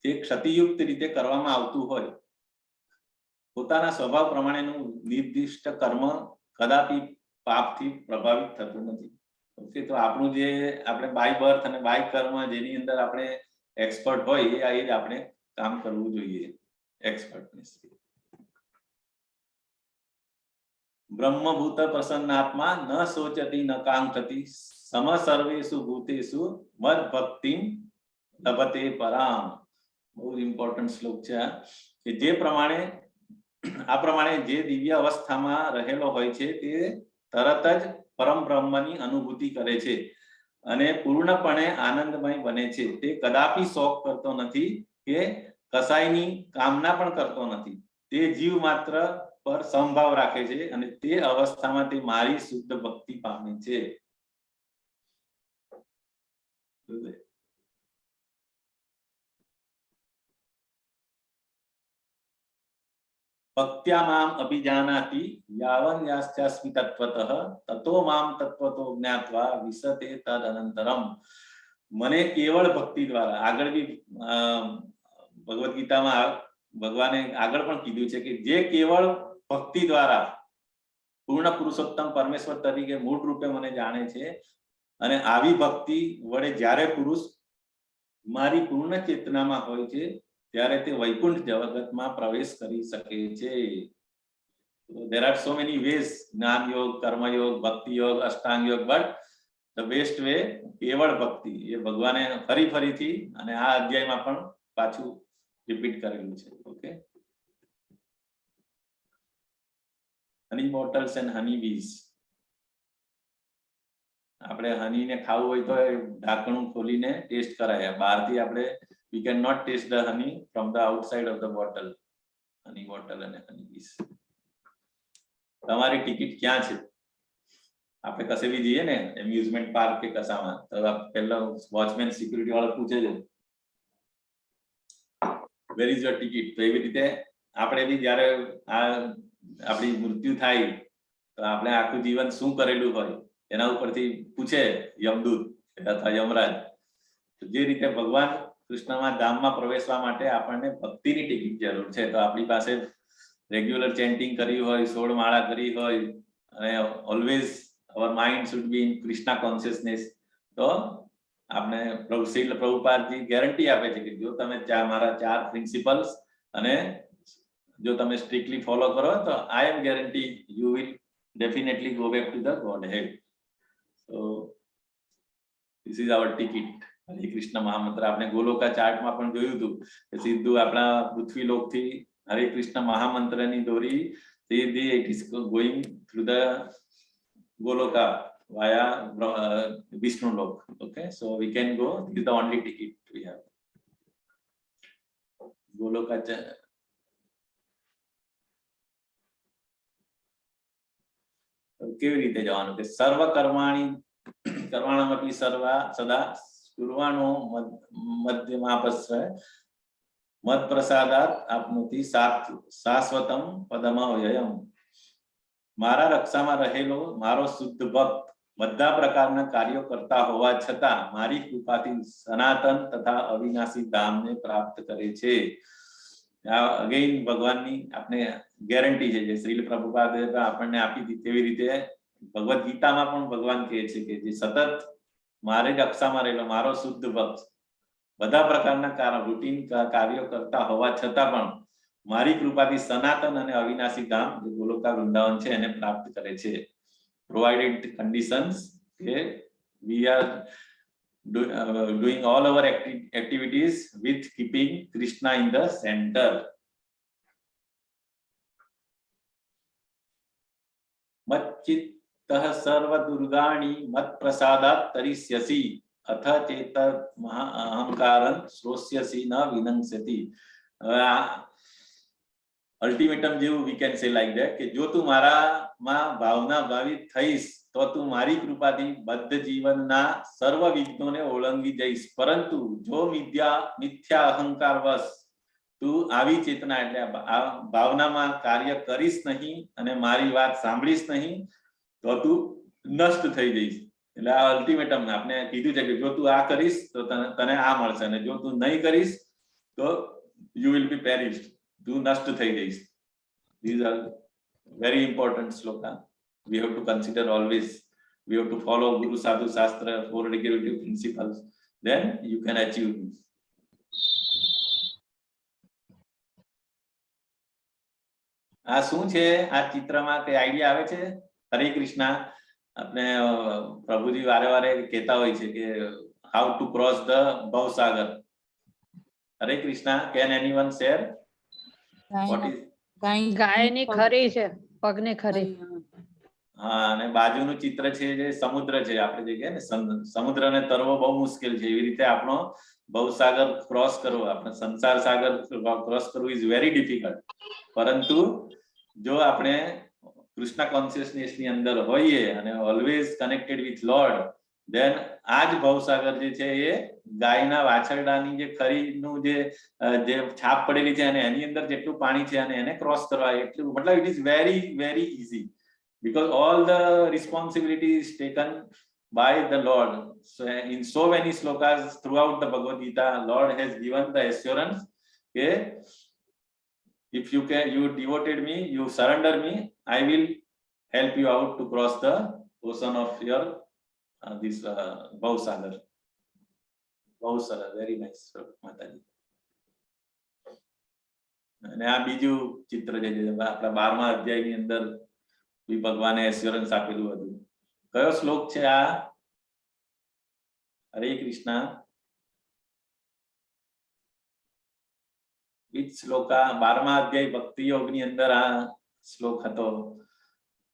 તે ક્ષતિયુક્ત રીતે કરવામાં આવતું હોય, પોતાના સ્વભાવ પ્રમાણેનું નિર્દિષ્ટ કર્મ કદાપી પાપથી પ્રભાવિત થતું નથી. ઓકે, તો આપણું જે આપણે બાય બર્થ અને બાય કર્મ જેની અંદર આપણે એક્સપર્ટ હોય એ જ આપણે કામ કરવું જોઈએ, એક્સપર્ટનેસ. બ્રહ્મભૂત પ્રસન્નાત્મા ન શોચતિ ન કાંક્ષતિ સમ સર્વેષુ ભૂતેષુ મદ ભક્તિમ લભતે પરામ. બહુ ઇમ્પોર્ટન્ટ શ્લોક છે આ, કે જે પ્રમાણે આ પ્રમાણે જે દિવ્ય અવસ્થામાં રહેલો હોય છે તે તરત જ પરમ બ્રહ્મની અનુભૂતિ કરે છે અને પૂર્ણપણે આનંદમય બને છે. તે કદાપી શોક કરતો નથી કે કસાયની કામના પણ કરતો નથી. તે જીવ માત્ર પર સમભાવ રાખે છે અને તે અવસ્થામાં તે મારી શુદ્ધ ભક્તિ પામે છે. ભક્ત્યા મામ અભિજાનાતિ યાવન યાસ્યાસ્મિ તત્વતઃ તતો મામ તત્વતો જ્ઞાત્વા વિશતે તદનંતરમ. મને કેવળ ભક્તિ દ્વારા, આગળ બી ભગવદ્ ગીતામાં ભગવાને આગળ પણ કીધું છે કે જે કેવળ ભક્તિ દ્વારા પૂર્ણ પુરુષોત્તમ પરમેશ્વર તરીકે મૂળ રૂપે મને જાણે છે અને આવી ભક્તિ વડે જ્યારે પુરુષ મારી પૂર્ણ ચેતનામાં હોય છે ત્યારે તે વૈકુંઠ જગતમાં પ્રવેશ કરી શકે છે. There are so many ways, જ્ઞાન યોગ, કર્મ યોગ, ભક્તિ યોગ, અષ્ટાંગ યોગ, but The best way કેવળ ભક્તિ. એ ભગવાને ફરી ફરીથી અને આ અધ્યાયમાં પણ પાછું રિપીટ કરેલું છે. Okay, honey bottles and honey bees. આપણે હનીને ખાવું હોય તો એ ઢાંકણું ખોલીને ટેસ્ટ કરાય. બહારથી આપણે we can not taste the honey from the outside of the bottle. Honey bottle અને હની બીઝ. તમારી ટિકિટ ક્યાં છે? આપણે કશે બી જઈએ ને, એમ્યુઝમેન્ટ પાર્ક કે કશામાં, તો પેલા વોચમેન, સિક્યુરિટી વાળા પૂછે છે, "Where is your ticket?" તો એવી રીતે આપણે બી જ્યારે આ આપણી મૃત્યુ થાય તો આપણે આખું જીવન શું કરેલું હોય એના ઉપરથી પૂછે યમદૂત અથવા યમરાજ. તો જે રીતે ભગવાન કૃષ્ણમાં ધામમાં પ્રવેશવા માટે આપણને ભક્તિની ટિકિટ જરૂર છે, તો આપણી પાસે રેગ્યુલર ચેન્ટિંગ કર્યું હોય, 16 માળા કરી હોય અને always our mind should be in Krishna consciousness, તો આપણે પ્રભુ શ્રીલ પ્રભુપાદજી ગેરંટી આપે છે કે જો તમે ચાર મારા ચાર પ્રિન્સિપલ્સ અને જો તમે સ્ટ્રિક્ટલી ફોલો કરો તો I am guarantee you will definitely go back to the Godhead. So this is our ticket. હરે કૃષ્ણ મહામંત્ર. આપણે ગોલોકા ચાર્ટમાં પણ જોયું હતું કે સીધું આપણા પૃથ્વી લોકથી હરે કૃષ્ણ મહામંત્રની દોરી સીધી it is going through the Goloka via Vishnu Lok. Okay, so we can go. This is the only ticket we have. Goloka. કેવી રીતે જવાનું? કે સર્વ કર્માણી કર્માણમપી સર્વા સદા કુર્વાણો મધ્યમાપસ્ય મદ પ્રસાદાત આપનોતિ શાશ્વતમ પદમવ્યયમ. મારા રક્ષામાં રહેલો મારો શુદ્ધ ભક્ત બધા પ્રકારના કાર્યો કરતા હોવા છતાં મારી કૃપાથી સનાતન તથા અવિનાશી ધામને પ્રાપ્ત કરે છે. આ અગેઇન ભગવાનની આપણે ગેરંટી છે, જે શ્રીલ પ્રભુપાદે પણ આપણને આપી હતી. તેવી રીતે ભગવદ્ ગીતામાં પણ ભગવાન કહે છે કે જે સતત મારે રક્ષામાં રહેલો મારો શુદ્ધ ભક્ત બધા પ્રકારના રૂટીન કાર્યો કરતા હોવા છતાં પણ મારી કૃપાથી સનાતન અને અવિનાશી ધામ, જે ગોલોકા વૃંદાવન છે, એને પ્રાપ્ત કરે છે, પ્રોવાઇડેડ કન્ડિશન્સ કે we are doing all our activities with keeping Krishna in the center. મચ્ચિત્તઃ સર્વ દુર્ગાણી મત પ્રસાદાત તરિષ્યસી અથ ચેત મહા અહંકારં શ્રોષ્યસી ન વિનંસ્યતિ. હવે આ અલ્ટિમેટમ જેવું, we can say like that, કે જો તું મારામાં ભાવના ભાવિત થઈશ તો તું મારી કૃપાથી બદ્ધ જીવનના સર્વ વિઘ્નોને ઓળંગી જઈશ, પરંતુ જો મિથ્યા અહંકાર વશ તું આવી ચેતના એટલે આ ભાવનામાં કાર્ય કરીશ નહીં અને મારી વાત સાંભળીશ નહીં તો તું નષ્ટ થઈ જઈશ. એટલે આ અલ્ટિમેટમ આપણે કીધું છે કે જો તું આ કરીશ તો તને આ મળશે અને જો તું નહીં કરીશ તો you will be perished, તું નષ્ટ થઈ જઈશ. These are very important shloka. We have to consider always. We have to follow Guru, Sadhu, Shastra, four regulative principles, then you can achieve this. આ શું છે? આ ચિત્રમાં કઈ આઈડિયા આવે છે? હરે કૃષ્ણ. આપણે પ્રભુજી વારે વારે કહેતા હોય છે કે how to cross the ભવસાગર. Hare Krishna. Can anyone share what is? ગાયની ખરી છે, પગની ખરી. હા, અને બાજુનું ચિત્ર છે જે સમુદ્ર છે. આપણે જે કહીએ ને સમુદ્રને તરવો બહુ મુશ્કેલ છે, એવી રીતે આપણો ભવસાગર ક્રોસ કરવો, આપણે સંસાર સાગર ક્રોસ કરવું is very difficult. પરંતુ જો આપણે કૃષ્ણ કોન્શિયસનેસ ની અંદર હોઈએ અને always connected with Lord, then આ જ ભવસાગર જે છે એ ગાયના વાછરડાની જે ખરીનું જે છાપ પડેલી છે અને એની અંદર જેટલું પાણી છે અને એને ક્રોસ કરવા એટલું, મતલબ it is very very easy because all the responsibility is taken by the Lord. So in so many slokas throughout the Bhagavad Gita, Lord has given the assurance that if you can, you devoted me, you surrender me, I will help you out to cross the ocean of your this Bhavsagar. Bhavsagar, very nice, Mataji. અને આ બીજું ચિત્ર છે જે આપણા 12મા અધ્યાયની અંદર બી ભગવાને assurance આપેલું હતું. કયો શ્લોક છે આ? હરે કૃષ્ણ. Which shloka? 12મા અધ્યાય ભક્તિ યોગની અંદર આ શ્લોક હતો.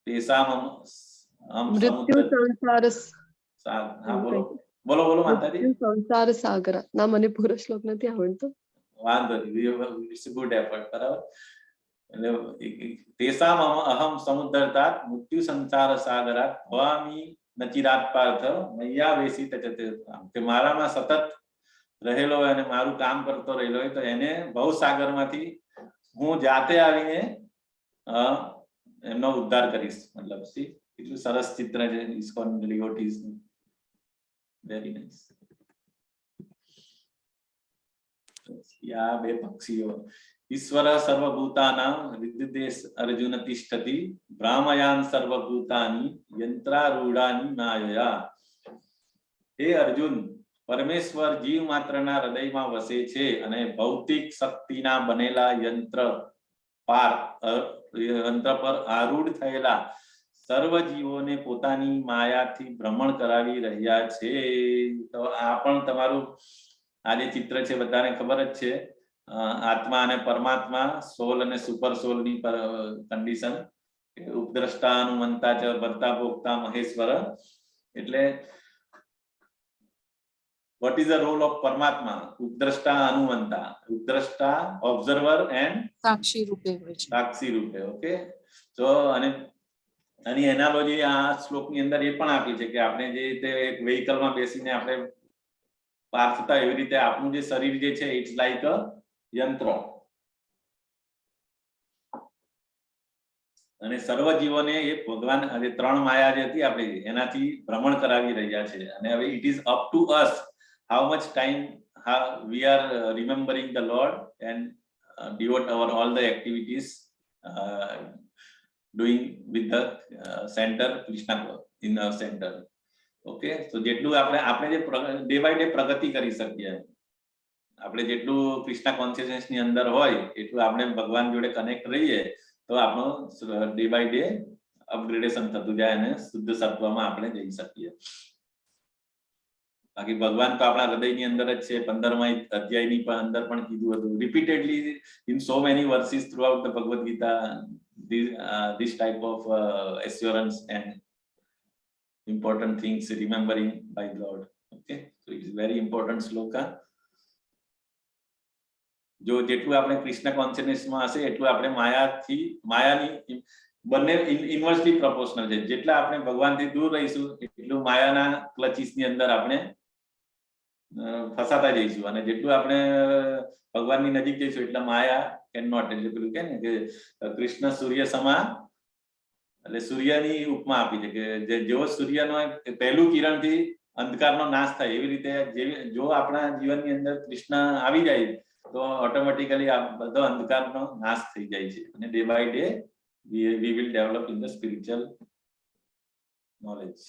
તેસામ અહમ મૃત્યુ સમુદ્ર સંસાર હા, બોલો બોલો બોલો માતાજી. મૃત્યુ સંસાર સાગર. ના, મને પૂરો શ્લોક નથી આવડતો. વાંધો નહીં, it's good effort, બરાબર. એટલે તેસામ અહમ સમુદ્રતાત મૃત્યુ સંસાર સાગરાત ભવામી નચિરાત પાર્થ મય્યા વેશી તચતે, કે મારામાં સતત રહેલો હોય અને મારું કામ કરતો રહેલો હોય તો એને ભવ સાગરમાંથી હું જાતે આવીને એમનો ઉદ્ધાર કરીશ. મતલબ સી, કેટલું સરસ ચિત્ર છે ઇસ્કોન ડિવોટીઝ નું. Very nice. આ બે પક્ષીઓ. ઈશ્વર સર્વભૂતાનાં હૃદય અર્જુન તિષ્ઠતિ ભ્રામયાન સર્વભૂતાની યંત્રારૂઢાની માયયા. હે અર્જુન, પરમેશ્વર જીવ માત્રના હૃદયમાં વસે છે અને ભૌતિક શક્તિના બનેલા યંત્ર પર આરૂઢ થયેલા સર્વ જીવોને પોતાની માયાથી ભ્રમણ કરાવી રહ્યા છે. તો આ પણ તમારું આ જે ચિત્ર છે, બધાને ખબર જ છે, આત્મા અને પરમાત્મા, સોલ અને સુપર સોલ ની કન્ડિશન. ઉપદ્રષ્ટા, અનુમંતા ચ ભર્તા ભોગતા મહેશ્વર. એટલે what is the role of પરમાત્મા? ઉપદ્રષ્ટા, અનુમંતા. ઉપદ્રષ્ટા ઓબ્ઝર્વર એન્ડ સાક્ષી રૂપે હોય છે. સાક્ષી રૂપે, ઓકે. તો અને આની એનાલોજી આ શ્લોકની અંદર એ પણ આપી છે કે આપણે જે રીતે એક વેહિકલમાં બેસીને આપણે પાર થતા, એવી રીતે આપણું જે શરીર જે છે, it's like અ યંત્ર અને સર્વ જીવોને એ ભગવાન જે ત્રણ માયા જે હતી આપણી, એનાથી ભ્રમણ કરાવી રહ્યા છે. અને હવે it is up to us how much time we are remembering the Lord and devote our all the activities doing with the center, Krishna in the center. Okay, તો જેટલું આપણે આપણે જે ડે બાય ડે પ્રગતિ કરી શકીએ, આપણે જેટલું Krishna consciousness ની અંદર હોય એટલું આપણે ભગવાન જોડે કનેક્ટ રહીએ તો આપણો ડે બાય ડે અપગ્રેડેશન થતું જાય અને શુદ્ધ સત્વમાં આપણે જઈ શકીએ. બાકી ભગવાન તો આપણા હૃદયની અંદર જ છે. 15મા અધ્યાયની પણ અંદર પણ કીધું હતું repeatedly in so many verses throughout the Bhagavad Gita, this type of assurance and important things remembering by Lord. Okay, so it is very important sloka. જો જેટલું આપણે કૃષ્ણ કોન્શિયસનેસમાં હશે એટલું આપણે માયાથી, માયાની બંને ઇન્વર્સલી પ્રપોર્શનલ છે. જેટલા આપણે ભગવાનથી દૂર રહીશું એટલું માયાના ક્લચીસ ની અંદર આપણે ફસાતા જઈશું અને જેટલું આપણે ભગવાનની નજીક જઈશું એટલે માયા can not, એટલે પેલું કે ને કે કૃષ્ણ સૂર્ય સમા, એટલે સૂર્યની ઉપમા આપી છે કે જેવો સૂર્યનો પહેલું કિરણથી અંધકારનો નાશ થાય, એવી રીતે જેવી જો આપણા જીવનની અંદર કૃષ્ણ આવી જાય તો ઓટોમેટિકલી આ બધો અંધકારનો નાશ થઈ જાય છે અને day by day we will develop in the spiritual knowledge.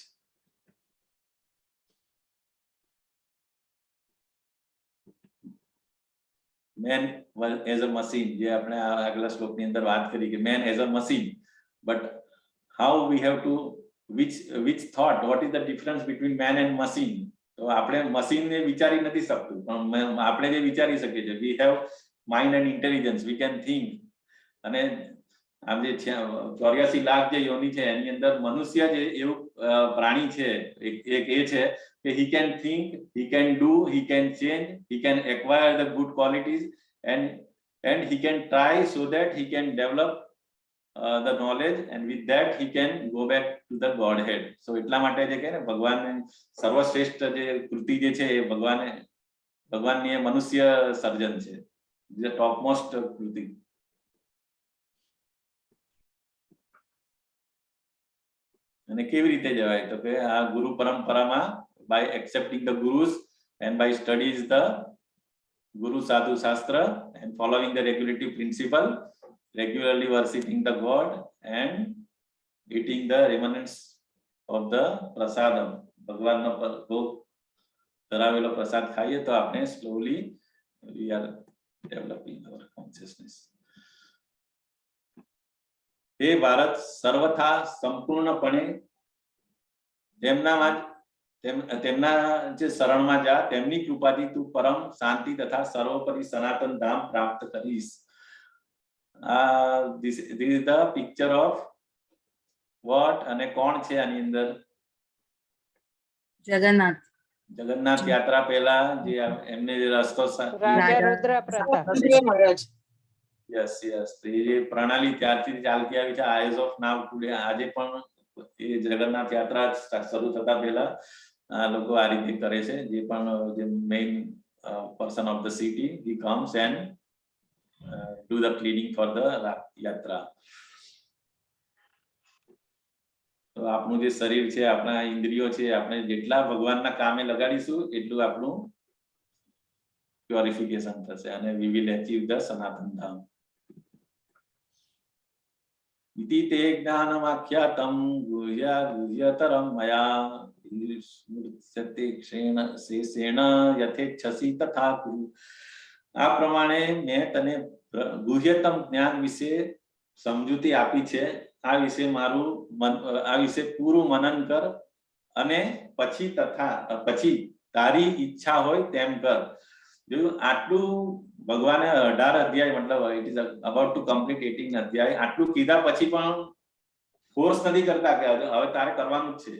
Man as a machine, જે આપણે આ આગલા શ્લોકની અંદર વાત કરી કે man as a machine, but how we have to which thought, what is the difference between man and machine? તો આપણે મશીન ને વિચારી નથી શકતું, પણ આપણે જે વિચારી શકીએ છીએ, we have mind and intelligence, we can think. અને આમ જે 84 લાખ જે યોની છે એની અંદર મનુષ્ય જે એવું પ્રાણી છે, એક એક એ છે કે he can think, he can do, he can change, he can acquire the good qualities and he can try so that he can develop the knowledge and with that he can go back to the Godhead. So એટલા માટે જે કે ને ભગવાન સર્વશ્રેષ્ઠ જે કૃતિ જે છે એ ભગવાનની એ મનુષ્ય સર્જન છે, જે ટોપ મોસ્ટ કૃતિ. અને કેવી રીતે જવાય? તો કે આ ગુરુ પરંપરામાં, by accepting the gurus and by studies the guru sadhu shastra and following the regulative principle, regularly worshipping the God and eating the remnants of the prasadam. ભગવાનનો ભોગ ધરાવેલો પ્રસાદ ખાઈએ તો આપણે slowly we are developing our consciousness. હે ભારત, સર્વથા સંપૂર્ણપણે જેમનામાં જ તેમના જે શરણમાં જા, તેમની કૃપાથી તું પરમ શાંતિ તથા સર્વોપરી સનાતન ધામ પ્રાપ્ત કરીશ. આ this this is the picture of what અને કોણ છે આની અંદર? જગન્નાથ. જગન્નાથ યાત્રા પહેલા જે એમને જે રસ્તો રાજા રાજા. રુદ્ર પ્રતાપ. મહારાજ. યસ યસ એ જે પ્રણાલી ત્યારથી ચાલતી આવી છે, એઝ ઓફ now today, આજે પણ એ જગન્નાથ યાત્રા શરૂ થતા પહેલા આ લોકો આ રીતે કરે છે. જે પણ જે main person of the city, he comes and do the cleaning for the યાત્રા. તો આપણું જે શરીર છે, આપણા ઇન્દ્રિયો છે, આપણે જેટલા ભગવાનના કામે લગાડીશું એટલું આપણું પ્યોરિફિકેશન થશે અને we will achieve the સનાતન ધામ. ઇતિ તે જ્ઞાનમાખ્યાતમ ગુહ્યા ગુહ્યતરમ મયા સ્મૃત્યતે ક્ષેણ શેષેણ યથેચ્છસી તથા કુરુ. આ પ્રમાણે મેં તને ગુહ્યતમ જ્ઞાન વિશે સમજૂતી આપી છે. આ વિશે મારું મન, આ વિશે પૂરું મનન કર અને પછી તથા પછી તારી ઈચ્છા હોય તેમ કર. જોયું, આટલું ભગવાને 18 અધ્યાય, મતલબ it is about to complete 18 અધ્યાય, આટલું કીધા પછી પણ ફોર્સ નથી કરતા કે હવે હવે તારે કરવાનું જ છે.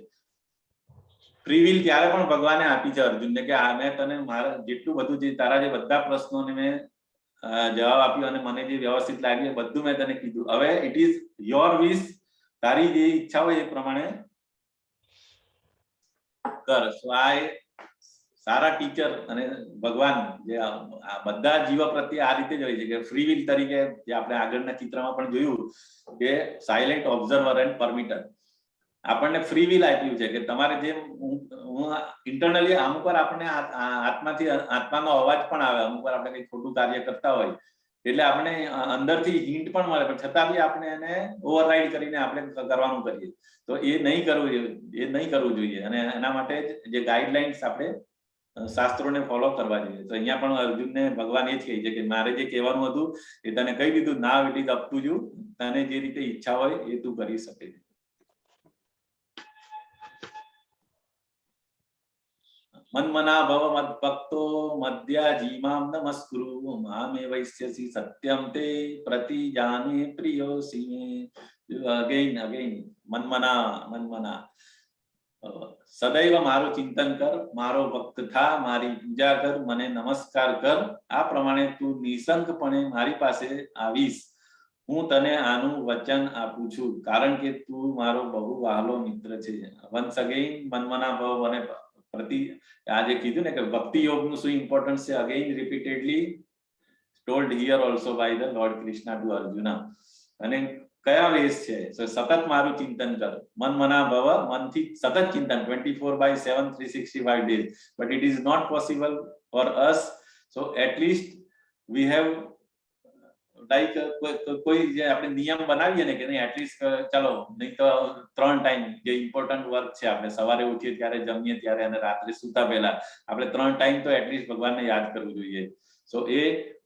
ફ્રી will ત્યારે પણ ભગવાને આપી છે અર્જુનને કે આ મેં તને મારા જેટલું બધું, જે તારા જે બધા પ્રશ્નોને મેં જવાબ આપ્યો અને મને જે વ્યવસ્થિત લાગ્યું એ બધું મેં તને કીધું. હવે it is your વિશ, તારી જે ઈચ્છા હોય એ પ્રમાણે કર. સો આ એ સારા ટીચર અને ભગવાન જે આ આ બધા જીવ પ્રત્યે આ રીતે જ હોય છે કે ફ્રી will તરીકે, જે આપણે આગળના ચિત્રમાં પણ જોયું કે સાયલેન્ટ ઓબ્ઝર્વર એન્ડ પરમિટર, આપણને ફ્રી will આપ્યું છે કે તમારે જેમ હું હું ઇન્ટરનલી અમુક વાર આપણને આત્માથી આત્માનો અવાજ પણ આવે. અમુક વાર આપણે કઈ ખોટું કાર્ય કરતા હોય એટલે આપણે અંદરથી હિન્ટ પણ મળે, પણ છતાં બી આપણે એને ઓવરરાઇડ કરીને આપણે કરવાનું કરીએ, તો એ નહીં કરવું જોઈએ, એ નહીં કરવું જોઈએ. અને એના માટે જ જે ગાઈડલાઇન્સ આપણે શાસ્ત્રોને ફોલો કરવા જોઈએ. તો અહીંયા પણ અર્જુનને ભગવાન એ જ કહે છે કે મારે જે કહેવાનું હતું એ તને કહી દીધું. Now it is up to you. તને જે રીતે ઈચ્છા હોય એ તું કરી શકે છે. મન્મના ભવ મદ્ભક્તો મદ્યાજી મામ નમસ્કુરુ મામે વૈષ્યસી સત્યમ તે પ્રતિજાને પ્રિયોસી મે. અગેઇન અગેઇન મન્મના મન્મના, સદૈવ મારું ચિંતન કર, મારો ભક્ત થા, મારી પૂજા કર, મને નમસ્કાર કર. આ પ્રમાણે તું નિશંકપણે મારી પાસે આવીશ. હું તને આનું વચન આપું છું, કારણ કે તું મારો બહુ વહાલો મિત્ર છે. વન્સ અગેઇન મન્મના ભવ અને પ્રતિ આ જે કીધું ને કે ભક્તિ યોગનું શું ઇમ્પોર્ટન્સ છે, again repeatedly told here also by the Lord Krishna to Arjuna. અને કયા વેઝ છે? So, સતત મારું ચિંતન કર, મન મના ભવ, મનથી સતત ચિંતન, 24/7, 365 days, but it is not possible for us. So at least we have like કોઈ જે આપણે નિયમ બનાવીએ ને કે નહીં, એટલીસ્ટ ચાલો નહીં તો ત્રણ ટાઈમ જે ઇમ્પોર્ટન્ટ વર્ક છે, આપણે સવારે ઉઠીએ ત્યારે, જમીએ ત્યારે અને રાત્રે સુતા પહેલા, આપણે ત્રણ ટાઈમ તો એટલીસ્ટ ભગવાનને યાદ કરવું જોઈએ. સો એ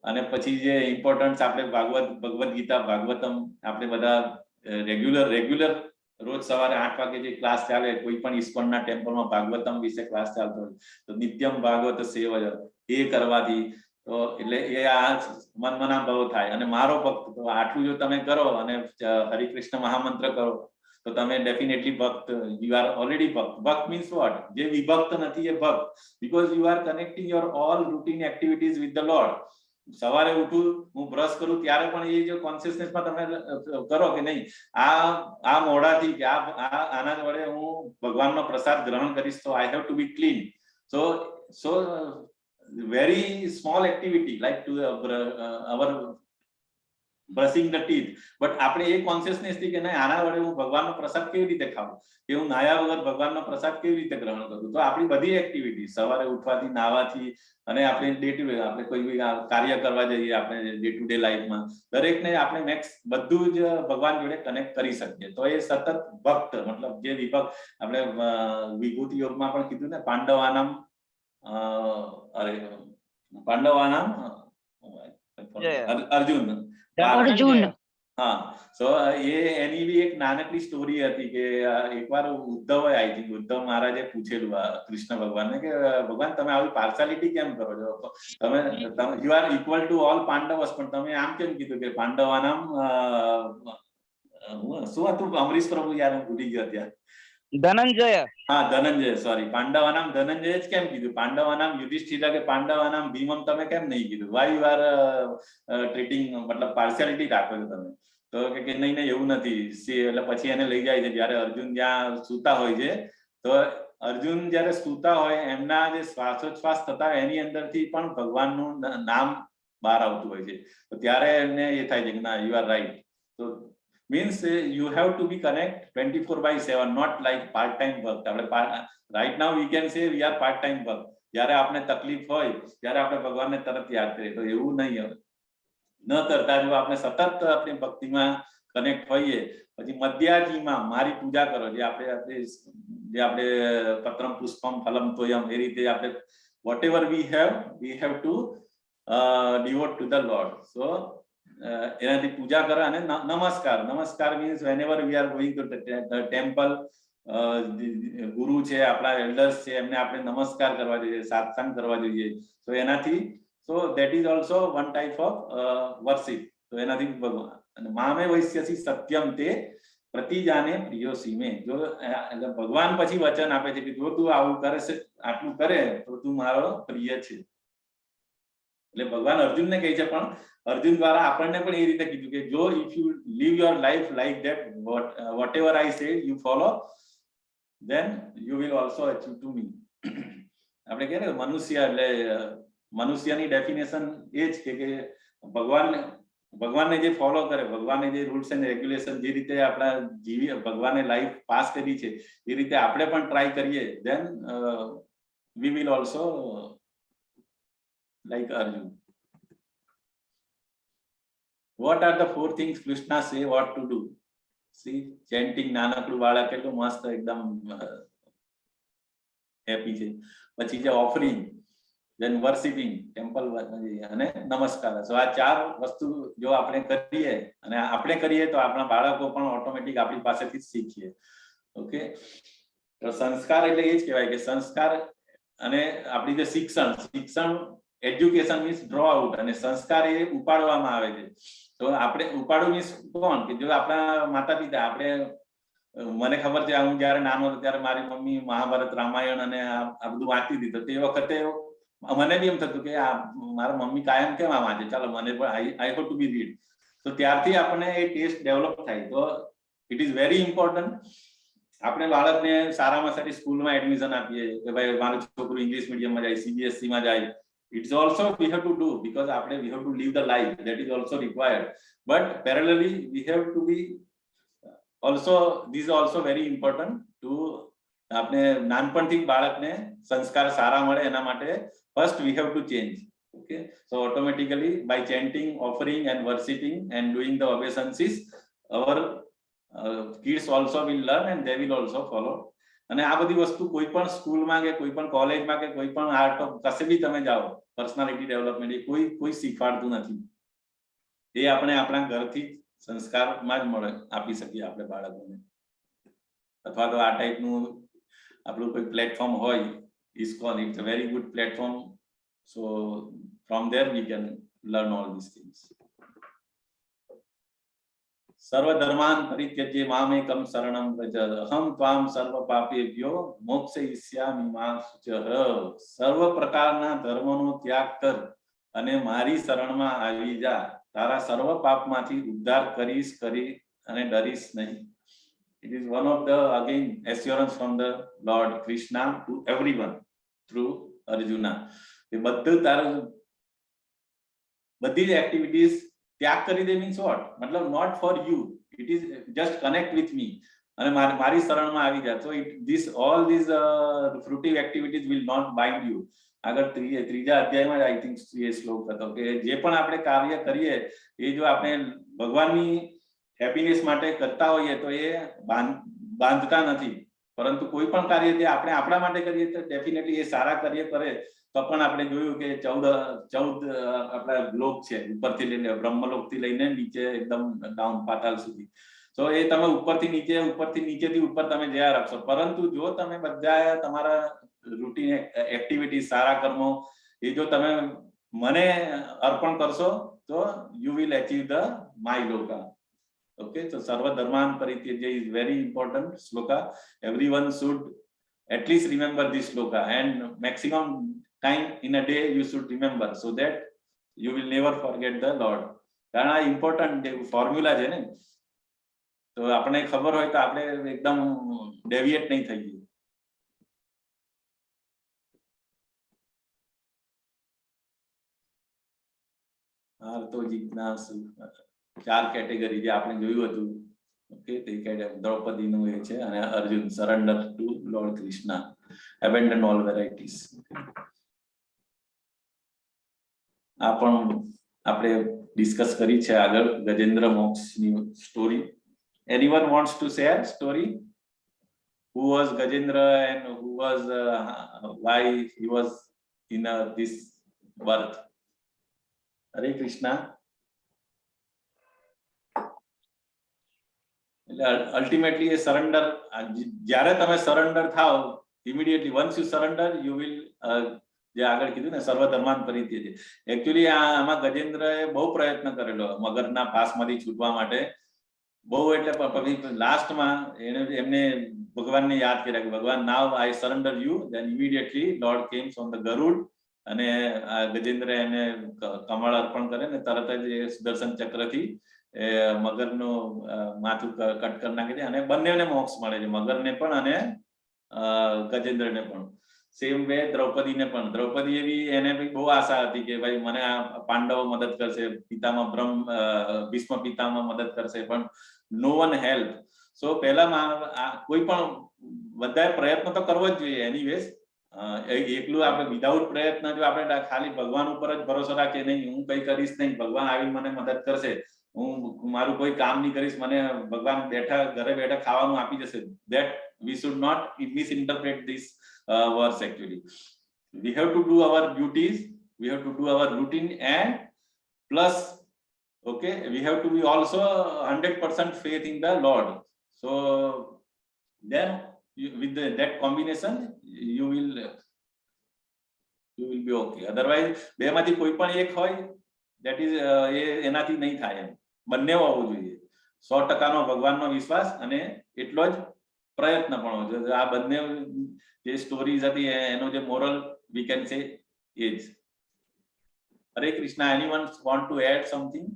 અને પછી જે ઇમ્પોર્ટન્સ આપણે ભાગવત ભગવદ્ ગીતા, ભાગવતમ, આપણે બધા રેગ્યુલર રેગ્યુલર રોજ સવારે 8 વાગે જે ક્લાસ ચાલે, કોઈ પણ ઇસ્કોનના ટેમ્પલમાં ભાગવતમ વિશે ક્લાસ ચાલતો હોય, તો નિત્યમ ભાગવત સેવા એ કરવાથી તો એટલે એ આ મનમના ભવ થાય અને મારો ભક્ત. તો આટલું જો તમે કરો અને હરિકૃષ્ણ મહામંત્ર કરો તો તમે ડેફિનેટલી ભક્ત, you are already ભક્ત. ભક્ત મીન્સ what? જે વિભક્ત નથી એ ભક્ત, because you are connecting your all routine activities with the Lord. સવારે ઉઠું, હું બ્રશ કરું ત્યારે પણ એ જો કોન્શિયસનેસમાં તમે કરો કે નહીં, આ આ મોઢાથી કે આ આ આના વડે હું ભગવાનનો પ્રસાદ ગ્રહણ કરીશ, તો I have to be clean. So very small activity like to our brushing the teeth, but આપણે એ કોન્શિયસનેસ થી કે નહીં, આના વડે હું ભગવાનનો પ્રસાદ કેવી રીતે ખાઉં કે હું નાયા વગર ભગવાનનો પ્રસાદ કેવી રીતે ગ્રહણ કરું? તો આપણી બધી એક્ટિવિટી, સવારે ઉઠવાથી, નાવાથી અને આપણે ડે ટુ ડે આપણે કોઈ બી કાર્ય કરવા જઈએ, આપણે ડે ટુ ડે લાઈફમાં દરેકને આપણે મેક્સ બધું જ ભગવાન જોડે કનેક્ટ કરી શકીએ, તો એ સતત ભક્ત, મતલબ જે વિભક્ત આપણે વિભૂતિ યોગમાં પણ કીધું ને, પાંડવાનામ અરે પાંડવાનામ જય. અર્જુન. અર્જુન. હા, સો એ એની બી એક નાનકડી સ્ટોરી હતી કે એકવાર ઉદ્ધવ, I think Uddhav મહારાજે પૂછેલું આ કૃષ્ણ ભગવાનને કે ભગવાન, તમે આવી પાર્શાલિટી કેમ કરો છો? તમે you are equal to all Pandavas, પણ તમે આમ કેમ કીધું કે પાંડવાનામ શું હતું, અમરીશ પ્રભુ? યાર, હું ભૂલી ગયો ત્યાં. ધનંજય. હા, ધનંજય, સોરી. પાંડવાનામ ધનંજય જ કેમ કીધું? પાંડવાનામ યુધિષ્ઠિર કે પાંડવાનામ ભીમમ તમે કેમ નહીં કીધું? Why you are treating, મતલબ પાર્શિયાલિટી રાખો છો તમે? તો કે નહીં નહીં, એવું નથી. સી, એટલે પછી એને લઈ જાય છે. જ્યારે અર્જુન જ્યાં સૂતા હોય છે, તો અર્જુન જ્યારે સૂતા હોય, એમના જે શ્વાસોચ્છ્વાસ થતા હોય, એની અંદરથી પણ ભગવાનનું નામ બહાર આવતું હોય છે. તો ત્યારે એમને એ થાય છે કે ના, you are right. તો means you have to be connect 24/7, not like part time ભક્ત. આપણે right now we can say we are part time ભક્ત. જ્યારે આપણે તકલીફ હોય ત્યારે આપણે ભગવાનને તરત યાદ કરીએ, તો એવું નહીં. હવે ન કરતા જો આપણે સતત આપણી ભક્તિમાં કનેક્ટ હોઈએ. પછી મદ્યાજીમાં મારી પૂજા કરો. જે આપણે આપણે જે આપણે પત્રમ પુષ્પમ ફલમ તોયમ, એ રીતે આપણે whatever we have, we have to devote to the Lord. So એનાથી પૂજા કરો અને નમસ્કાર. નમસ્કાર means whenever we are going to temple, ગુરુ છે આપણા, એલ્ડર્સ છે, એમને આપણે નમસ્કાર કરવા જોઈએ, સાષ્ટાંગ કરવા જોઈએ. તો એનાથી, so that is also one type of worship. તો એનાથી ભગવાન અને મામેવૈષ્યસિ સત્યમ તે પ્રતિજાને પ્રિયોસિ મે. જો એટલે ભગવાન પછી વચન આપે છે કે જો તું આવું કરે છે, આટલું કરે, તો તું મારો પ્રિય છે. એટલે ભગવાન અર્જુનને કહે છે, પણ અર્જુન દ્વારા આપણને પણ એ રીતે કીધું કે જો if you live your life like that, whatever I say you follow, then you will also achieve to me. આપણે કહીએ ને મનુષ્ય એટલે મનુષ્યની ડેફિનેશન એ જ કે ભગવાનને જે ફોલો કરે, ભગવાને જે રૂલ્સ એન્ડ રેગ્યુલેશન, જે રીતે આપણા જીવી ભગવાને લાઈફ પાસ કરી છે, એ રીતે આપણે પણ ટ્રાય કરીએ, then we will also like Arjun. What are the four things Krishna say what to do? See, chanting. નાનકડું બાળક કેટલું મસ્ત એકદમ હેપી છે. પછી છે ઓફરિંગ, ધેન વર્શિપિંગ ટેમ્પલ અને નમસ્કાર. સો આ ચાર વસ્તુ જો આપણે કરીએ અને આપણે કરીએ, તો આપણા બાળકો પણ ઓટોમેટિક આપણી પાસેથી જ શીખીએ. ઓકે, તો સંસ્કાર એટલે એ જ કહેવાય કે સંસ્કાર અને આપણી જે શિક્ષણ શિક્ષણ એજ્યુકેશન મીન્સ ડ્રો આઉટ અને સંસ્કાર એ ઉપાડવામાં આવે છે. તો આપણે ઉપાડવું મીન્સ કોણ? કે જો આપણા માતા પિતા, આપણે મને ખબર છે, હું જયારે નાનો હતો ત્યારે મારી મમ્મી મહાભારત, રામાયણ અને આ આ બધું વાંચતી હતી. તો તે વખતે મને બી એમ થતું કે આ મારા મમ્મી કાયમ કેમ આ વાંચે? ચાલો, મને પણ I have to be read. તો ત્યારથી આપણને એ ટેસ્ટ ડેવલપ થાય. તો it is very important. આપણે બાળકને સારામાં સારી સ્કૂલમાં એડમિશન આપીએ કે ભાઈ, મારું છોકરું ઇંગ્લિશ મીડિયમમાં જાય, સીબીએસઈ માં જાય. It's also we have to do because આપણે we have to live the life, that is also required, but parallelly we have to be also, this is also very important to આપણે નાનપણથી જ બાળકને સંસ્કાર સારા મળે એના માટે first we have to change. Okay, so automatically by chanting, offering and worshipping and doing the obeisances, our kids also will learn and they will also follow. અને આ બધી વસ્તુ કોઈ પણ સ્કૂલમાં કે કોઈ પણ કોલેજમાં કે કોઈ પણ આર્ટ ઓફ કશે બી તમે જાઓ, પર્સનાલિટી ડેવલપમેન્ટ એ કોઈ કોઈ શીખવાડતું નથી. એ આપણે આપણા ઘરથી જ સંસ્કારમાં જ મળે, આપી શકીએ આપણે બાળકોને. અથવા તો આ ટાઈપનું આપણું કોઈ પ્લેટફોર્મ હોય, ISKCON, it's a very good platform, so from there we can learn all these things. સર્વધર્માન પરિત્યજ્ય મામેકમ શરણમ Vraj, અહમ ત્વામ સર્વ પાપેભ્યો મોક્ષયિષ્યામિ મા શુચઃ. સર્વ પ્રકારના ધર્મનો ત્યાગ કર અને મારી શરણમાં આવી જા. તારા સર્વ પાપમાંથી ઉદ્ધાર કરીશ કરી અને ડરીશ નહીં. It is one of the again assurance from the Lord Krishna to everyone through Arjuna કે બધું તારું, બધી જ એક્ટિવિટીઝ ત્યાગ કરી દે. Means what? મતલબ not for you, it is just connect with me અને મારી શરણમાં આવી જા. તો it this all this fruitive activities will not bind you. આગળ ત્રીજા અધ્યાયમાં જ I think એ શ્લોક હતો કે જે પણ આપણે કાર્ય કરીએ, એ જો આપણે ભગવાનની હેપીનેસ માટે કરતા હોઈએ તો એ બાંધતા નથી. પરંતુ કોઈ પણ કાર્ય જે આપણે આપણા માટે કરીએ તો ડેફિનેટલી એ સારા કાર્ય કરે તો તો પણ આપણે જોયું કે 14 14 આપણા લોક છે, ઉપરથી લઈને બ્રહ્મલોક થી લઈને નીચે એકદમ ડાઉન પાતાલ સુધી. તો એ તમે ઉપરથી નીચે, ઉપરથી નીચેથી ઉપર તમે જયા રાખશો. પરંતુ જો તમે બધા તમારા રૂટીન એક્ટિવિટી, સારા કર્મો એ જો તમે મને અર્પણ કરશો તો you will achieve the my loka. Okay, તો સર્વ ધર્માન પરિત્યજ્ય is very important shloka. Everyone should at least remember this shloka, and maximum time in a day you should remember, so that you will never forget the Lord. કારણ આ important formula છે ને, તો આપણને ખબર હોય તો આપણે એકદમ ડેવિએટ નહીં થઈએ. આર્તો જિજ્ઞાસુ, ચાર કેટેગરી જે આપણે જોયું હતું. ઓકે, તે દ્રૌપદીનું એ છે અને Arjun surrender to Lord Krishna, abandon all varieties. આ પણ આપણે ડિસ્કસ કરી છે આગળ ગજેન્દ્ર મોક્ષની story. Anyone wants to share story? Who was Gajendra and who was why he was in this birth? Hare Krishna. એટલે અલ્ટિમેટલી એ સરેન્ડર, જ્યારે તમે સરેન્ડર થાઓ, immediately once you surrender, you will, જે આગળ કીધું ને, સર્વ ધર્માન પરિત્યજ્ય. એકચ્યુઅલી આમાં ગજેન્દ્રએ બહુ પ્રયત્ન કરેલો મગરના પાસમાંથી છૂટવા માટે, બહુ. એટલે પછી લાસ્ટમાં એને એમને ભગવાનને યાદ કર્યા કે ભગવાન, now I surrender you. Then immediately Lord comes on the Garud અને આ ગજેન્દ્ર એને કમળ અર્પણ કરે ને તરત જ એ સુદર્શન ચક્રથી એ મગરનું માથું કટ કરી નાખે છે અને બંનેને મોક્ષ મળે છે, મગરને પણ અને ગજેન્દ્રને પણ. સેમ વે દ્રૌપદીને પણ. દ્રૌપદી એવી એને બી બહુ આશા હતી કે ભાઈ, મને આ પાંડવો મદદ કરશે, પિતામહ બ્રહ્મ ભીષ્મ પિતામહ મદદ કરશે, પણ નો વન હેલ્પ. સો પહેલામાં આ કોઈ પણ બધાએ પ્રયત્ન તો કરવો જ જોઈએ. એનીવેઝ, એકલું આપણે વિધાઉટ પ્રયત્ન જો આપણે ખાલી ભગવાન ઉપર જ ભરોસો રાખીએ, નહીં, હું કઈ કરીશ નહીં, ભગવાન આવીને મને મદદ કરશે, હું મારું કોઈ કામ નહીં કરીશ, મને ભગવાન બેઠા ઘરે બેઠા ખાવાનું આપી જશે, that we should not misinterpret this verse. Actually, we have to do our duties, we have to do our routine, and plus, okay, we have to be also 100% faith in the Lord. So then you, with that combination, you will be okay. Otherwise બે માંથી કોઈ પણ એક હોય, that is એ એનાથી નહીં થાય એમ. બંને હોવું જોઈએ, 100 ટકાનો ભગવાનનો વિશ્વાસ અને એટલો જ પ્રયત્ન પણ હોવો જોઈએ. આ બંને જે સ્ટોરીઝ હતી એનો જે મોરલ we can say એ જ. હરે Krishna. Anyone want to add something?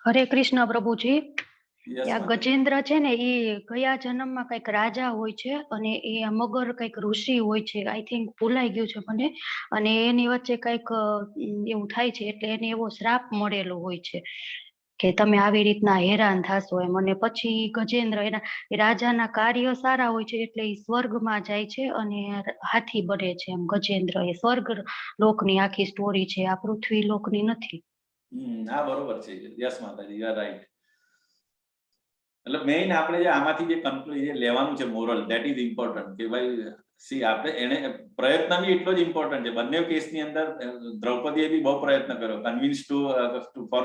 હરે કૃષ્ણ પ્રભુજી. યસ. આ ગજેન્દ્ર છે ને, એ ગયા જન્મમાં કઈક રાજા હોય છે અને એ આ મગર કઈક ઋષિ હોય છે, I think, ભૂલાઈ ગયું છે મને. અને એની વચ્ચે કઈક એવું થાય છે, એટલે એને એવો શ્રાપ મળેલો હોય છે કે તમે આવી રીતના હેરાન થાશો એમ. અને પછી ગજેન્દ્ર એના એ રાજાના કાર્ય સારા હોય છે એટલે એ સ્વર્ગમાં જાય છે અને હાથી બને છે એમ. ગજેન્દ્ર એ સ્વર્ગ લોકની આખી સ્ટોરી છે, આ પૃથ્વી લોકની નથી. હા, બરોબર છે. યસ માતાજી, you are right. એટલે મેઇન આપણે જે આમાંથી જે કન્ક્લુઝન લેવાનું છે, મોરલ, that is important કે ભાઈ સી, આપણે એને પ્રયત્ન બી એટલો જ ઇમ્પોર્ટન્ટ છે. બંને કેસની અંદર દ્રૌપદીએ બી બહુ પ્રયત્ન કર્યો, કન્વિન્સ ટુ ટુ ફોર,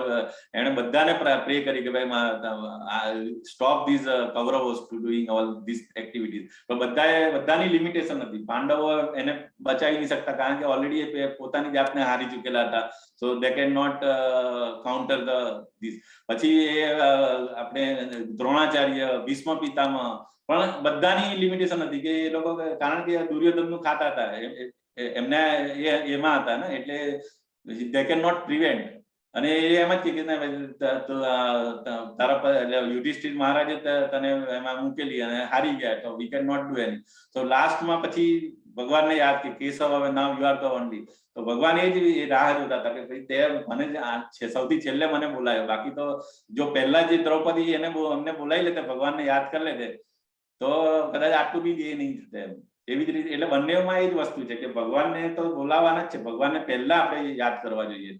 એણે બધાને પ્રે કરી કે ભાઈ, stop this Kauravas to doing all this activities. તો બધાએ, બધાની લિમિટેશન હતી. પાંડવો એને બચાવી નહીં શકતા કારણ કે ઓલરેડી એ પોતાની જાતને હારી ચૂકેલા હતા, so they can not counter the this. પછી એ આપણે દ્રોણાચાર્ય, ભીષ્મ પિતામહ પણ બધાની લિમિટેશન હતી કે એ લોકો કારણ કે દુર્યોધન નું ખાતા હતા, એમને એમાં હતા ને, એટલે they can not prevent. અને એ એમ જ કે ના ભાઈ, તારા પર, એટલે યુધિષ્ઠિર મહારાજે તને એમાં મૂકેલી અને હારી ગયા, તો we can not do એની. તો લાસ્ટમાં પછી ભગવાનને યાદ કે કેશવ, હવે now you are the only. તો ભગવાન એ જ એ રાહ જોતા હતા કે ભાઈ, તે મને જ આ છે સૌથી છેલ્લે મને બોલાયો. બાકી તો જો પહેલા જે દ્રૌપદી એને અમને બોલાવી લેતે, ભગવાનને યાદ કરી લેતે, તો કદાચ આટલું બી એ નહીં થતે એમ. એવી જ રીતે, એટલે બંનેમાં એ જ વસ્તુ છે કે ભગવાનને તો બોલાવાના જ છે, ભગવાનને પહેલા આપણે યાદ કરવા જોઈએ,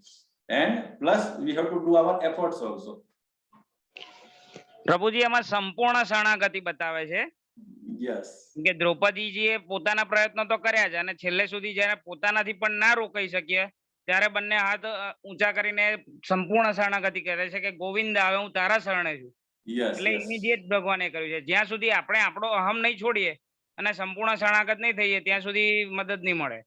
and plus we have to do our efforts also. પ્રભુજી, એમાં સંપૂર્ણ શરણાગતિ બતાવે છે. યસ. કે દ્રૌપદીજીએ પોતાના પ્રયત્નો તો કર્યા જ અને છેલ્લે સુધી જયારે પોતાનાથી પણ ના રોકાઈ શકીએ ત્યારે બંને હાથ ઊંચા કરીને સંપૂર્ણ શરણાગતિ કરે છે કે ગોવિંદ, હવે હું તારા શરણે છું. એટલે ઇમિડિયેટ ભગવાને કર્યું છે. જ્યાં સુધી આપણે આપણો અહમ નહીં છોડીએ અને સંપૂર્ણ શરણાગત નહીં થઈએ ત્યાં સુધી મદદ નહીં મળે.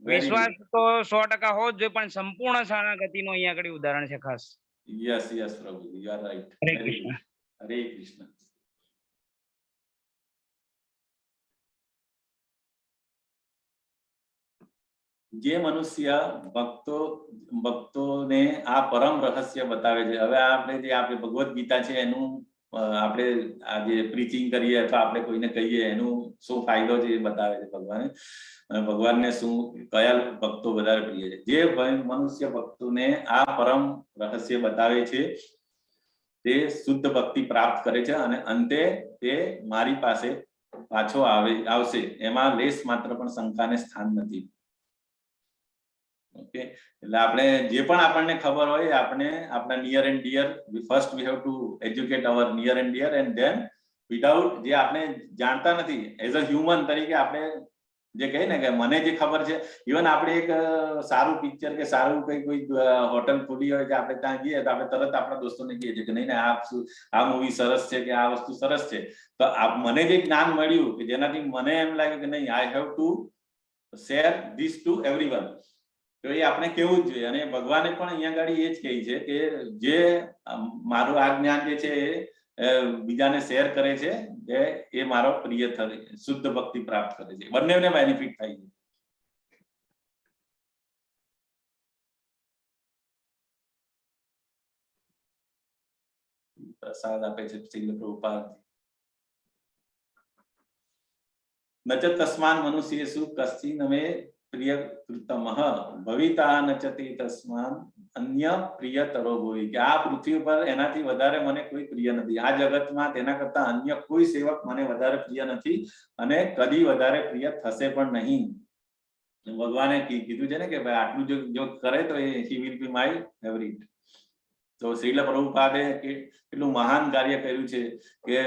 વિશ્વાસ તો 100% હોવો જ જોઈએ, પણ સંપૂર્ણ શરણાગતિનું અહીંયા આગળ ઉદાહરણ છે ખાસ. Yes yes Prabhu, you are right. Hare Krishna. Hare Krishna. જે મનુષ્ય ભક્તોને આ પરમ રહસ્ય બતાવે છે. હવે આપણે જે આપણે ભગવદ્ ગીતા છે એનું આપણે આ જે પ્રીચિંગ કરીએ અથવા આપણે કોઈને કહીએ એનું શું ફાયદો છે એ બતાવે છે ભગવાને, અને ભગવાનને શું, કયા ભક્તો વધારે પ્રિય છે. જે મનુષ્ય ભક્તોને આ પરમ રહસ્ય બતાવે છે તે શુદ્ધ ભક્તિ પ્રાપ્ત કરે છે અને અંતે તે મારી પાસે પાછો આવશે, એમાં લેશ માત્ર પણ શંકાને સ્થાન નથી. ઓકે, એટલે આપણે જે પણ આપણને ખબર હોય આપણે આપણા near and dear, first we have to educate our near and dear and then without જે આપણે જાણતા નથી એઝ અ હ્યુમન તરીકે આપણે જે કહીએ ને કે મને જે ખબર છે, ઇવન આપણે એક સારું પિક્ચર કે સારું કઈ કોઈ હોટલ ખુલી હોય કે આપણે ત્યાં જઈએ તો આપણે તરત આપણા દોસ્તોને કહીએ છીએ કે નહીં ને આ મૂવી સરસ છે કે આ વસ્તુ સરસ છે. તો મને જે જ્ઞાન મળ્યું કે જેનાથી મને એમ લાગ્યું કે નહીં, I have to share this to everyone, તો એ આપણે કેવું જ જોઈએ. અને ભગવાને પણ અહીંયા આગળ એ જ કહે છે કે જે મારું આ જ્ઞાન જે છે એ બીજાને શેર કરે છે એ મારો પ્રિય થાય, શુદ્ધ ભક્તિ પ્રાપ્ત કરે છે, બંનેને બેનિફિટ થાય છે. પ્રસાદ આપે છે શ્રી પ્રભુપાદ. ન ચ તસ્માન મનુષ્યેષુ કશ્ચિન મે પ્રિયતમઃ ભવિતા ન ચ તે તસ્માન અન્ય પ્રિયતરો ભુવિ. કે આ પૃથ્વી પર એનાથી વધારે મને કોઈ પ્રિય નથી, આ જગતમાં તેના કરતા અન્ય કોઈ સેવક મને વધારે પ્રિય નથી અને કદી વધારે પ્રિય થશે પણ નહીં. ભગવાને કીધું છે ને કે ભાઈ આટલું જો કરે તો એ he will be my favourite. તો શ્રીલ પ્રભુપાદે કેટલું મહાન કાર્ય કર્યું છે કે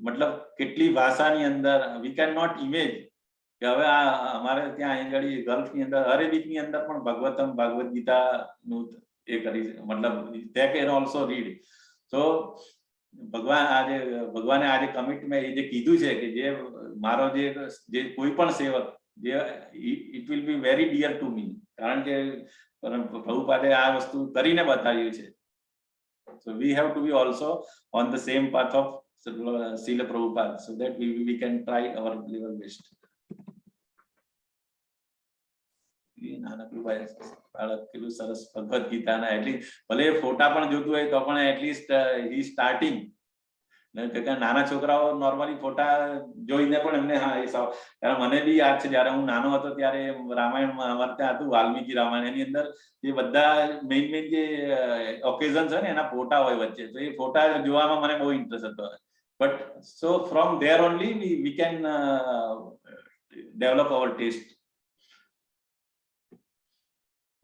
મતલબ કેટલી ભાષાની અંદર we can not image કે હવે આ અમારે ત્યાં અહીં આગળ ગલ્ફની અંદર, અરેબિકની અંદર પણ ભાગવતમ, ભાગવત ગીતાનું એ કરી, મતલબ they can also read. તો ભગવાને આજે કમિટમેન્ટ એ જે કીધું છે કે જે મારો જે કોઈ પણ સેવક જે it will be very dear to me, કારણ કે પ્રભુપાદે આ વસ્તુ કરીને બતાવ્યું છે. So we have to be also on the same path of Srila Prabhupada, so that we can try our level best. એ નાનકડું બાળક કેટલું સરસ ભગવદ ગીતાના, એટલી ભલે એ ફોટા પણ જોતું હોય તો પણ એટલીસ્ટ he starting. નાના છોકરાઓ નોર્મલી ફોટા જોઈને પણ એમને હા એ સાવ, કારણ મને બી યાદ છે જયારે હું નાનો હતો ત્યારે રામાયણમાં અમારે ત્યાં હતું વાલ્મીકી રામાયણ, એની અંદર જે બધા મેઇન મેઇન જે ઓકેઝન છે ને એના ફોટા હોય વચ્ચે, તો એ ફોટા જોવામાં મને બહુ ઇન્ટરેસ્ટ હતો. But so from there only we can develop our taste.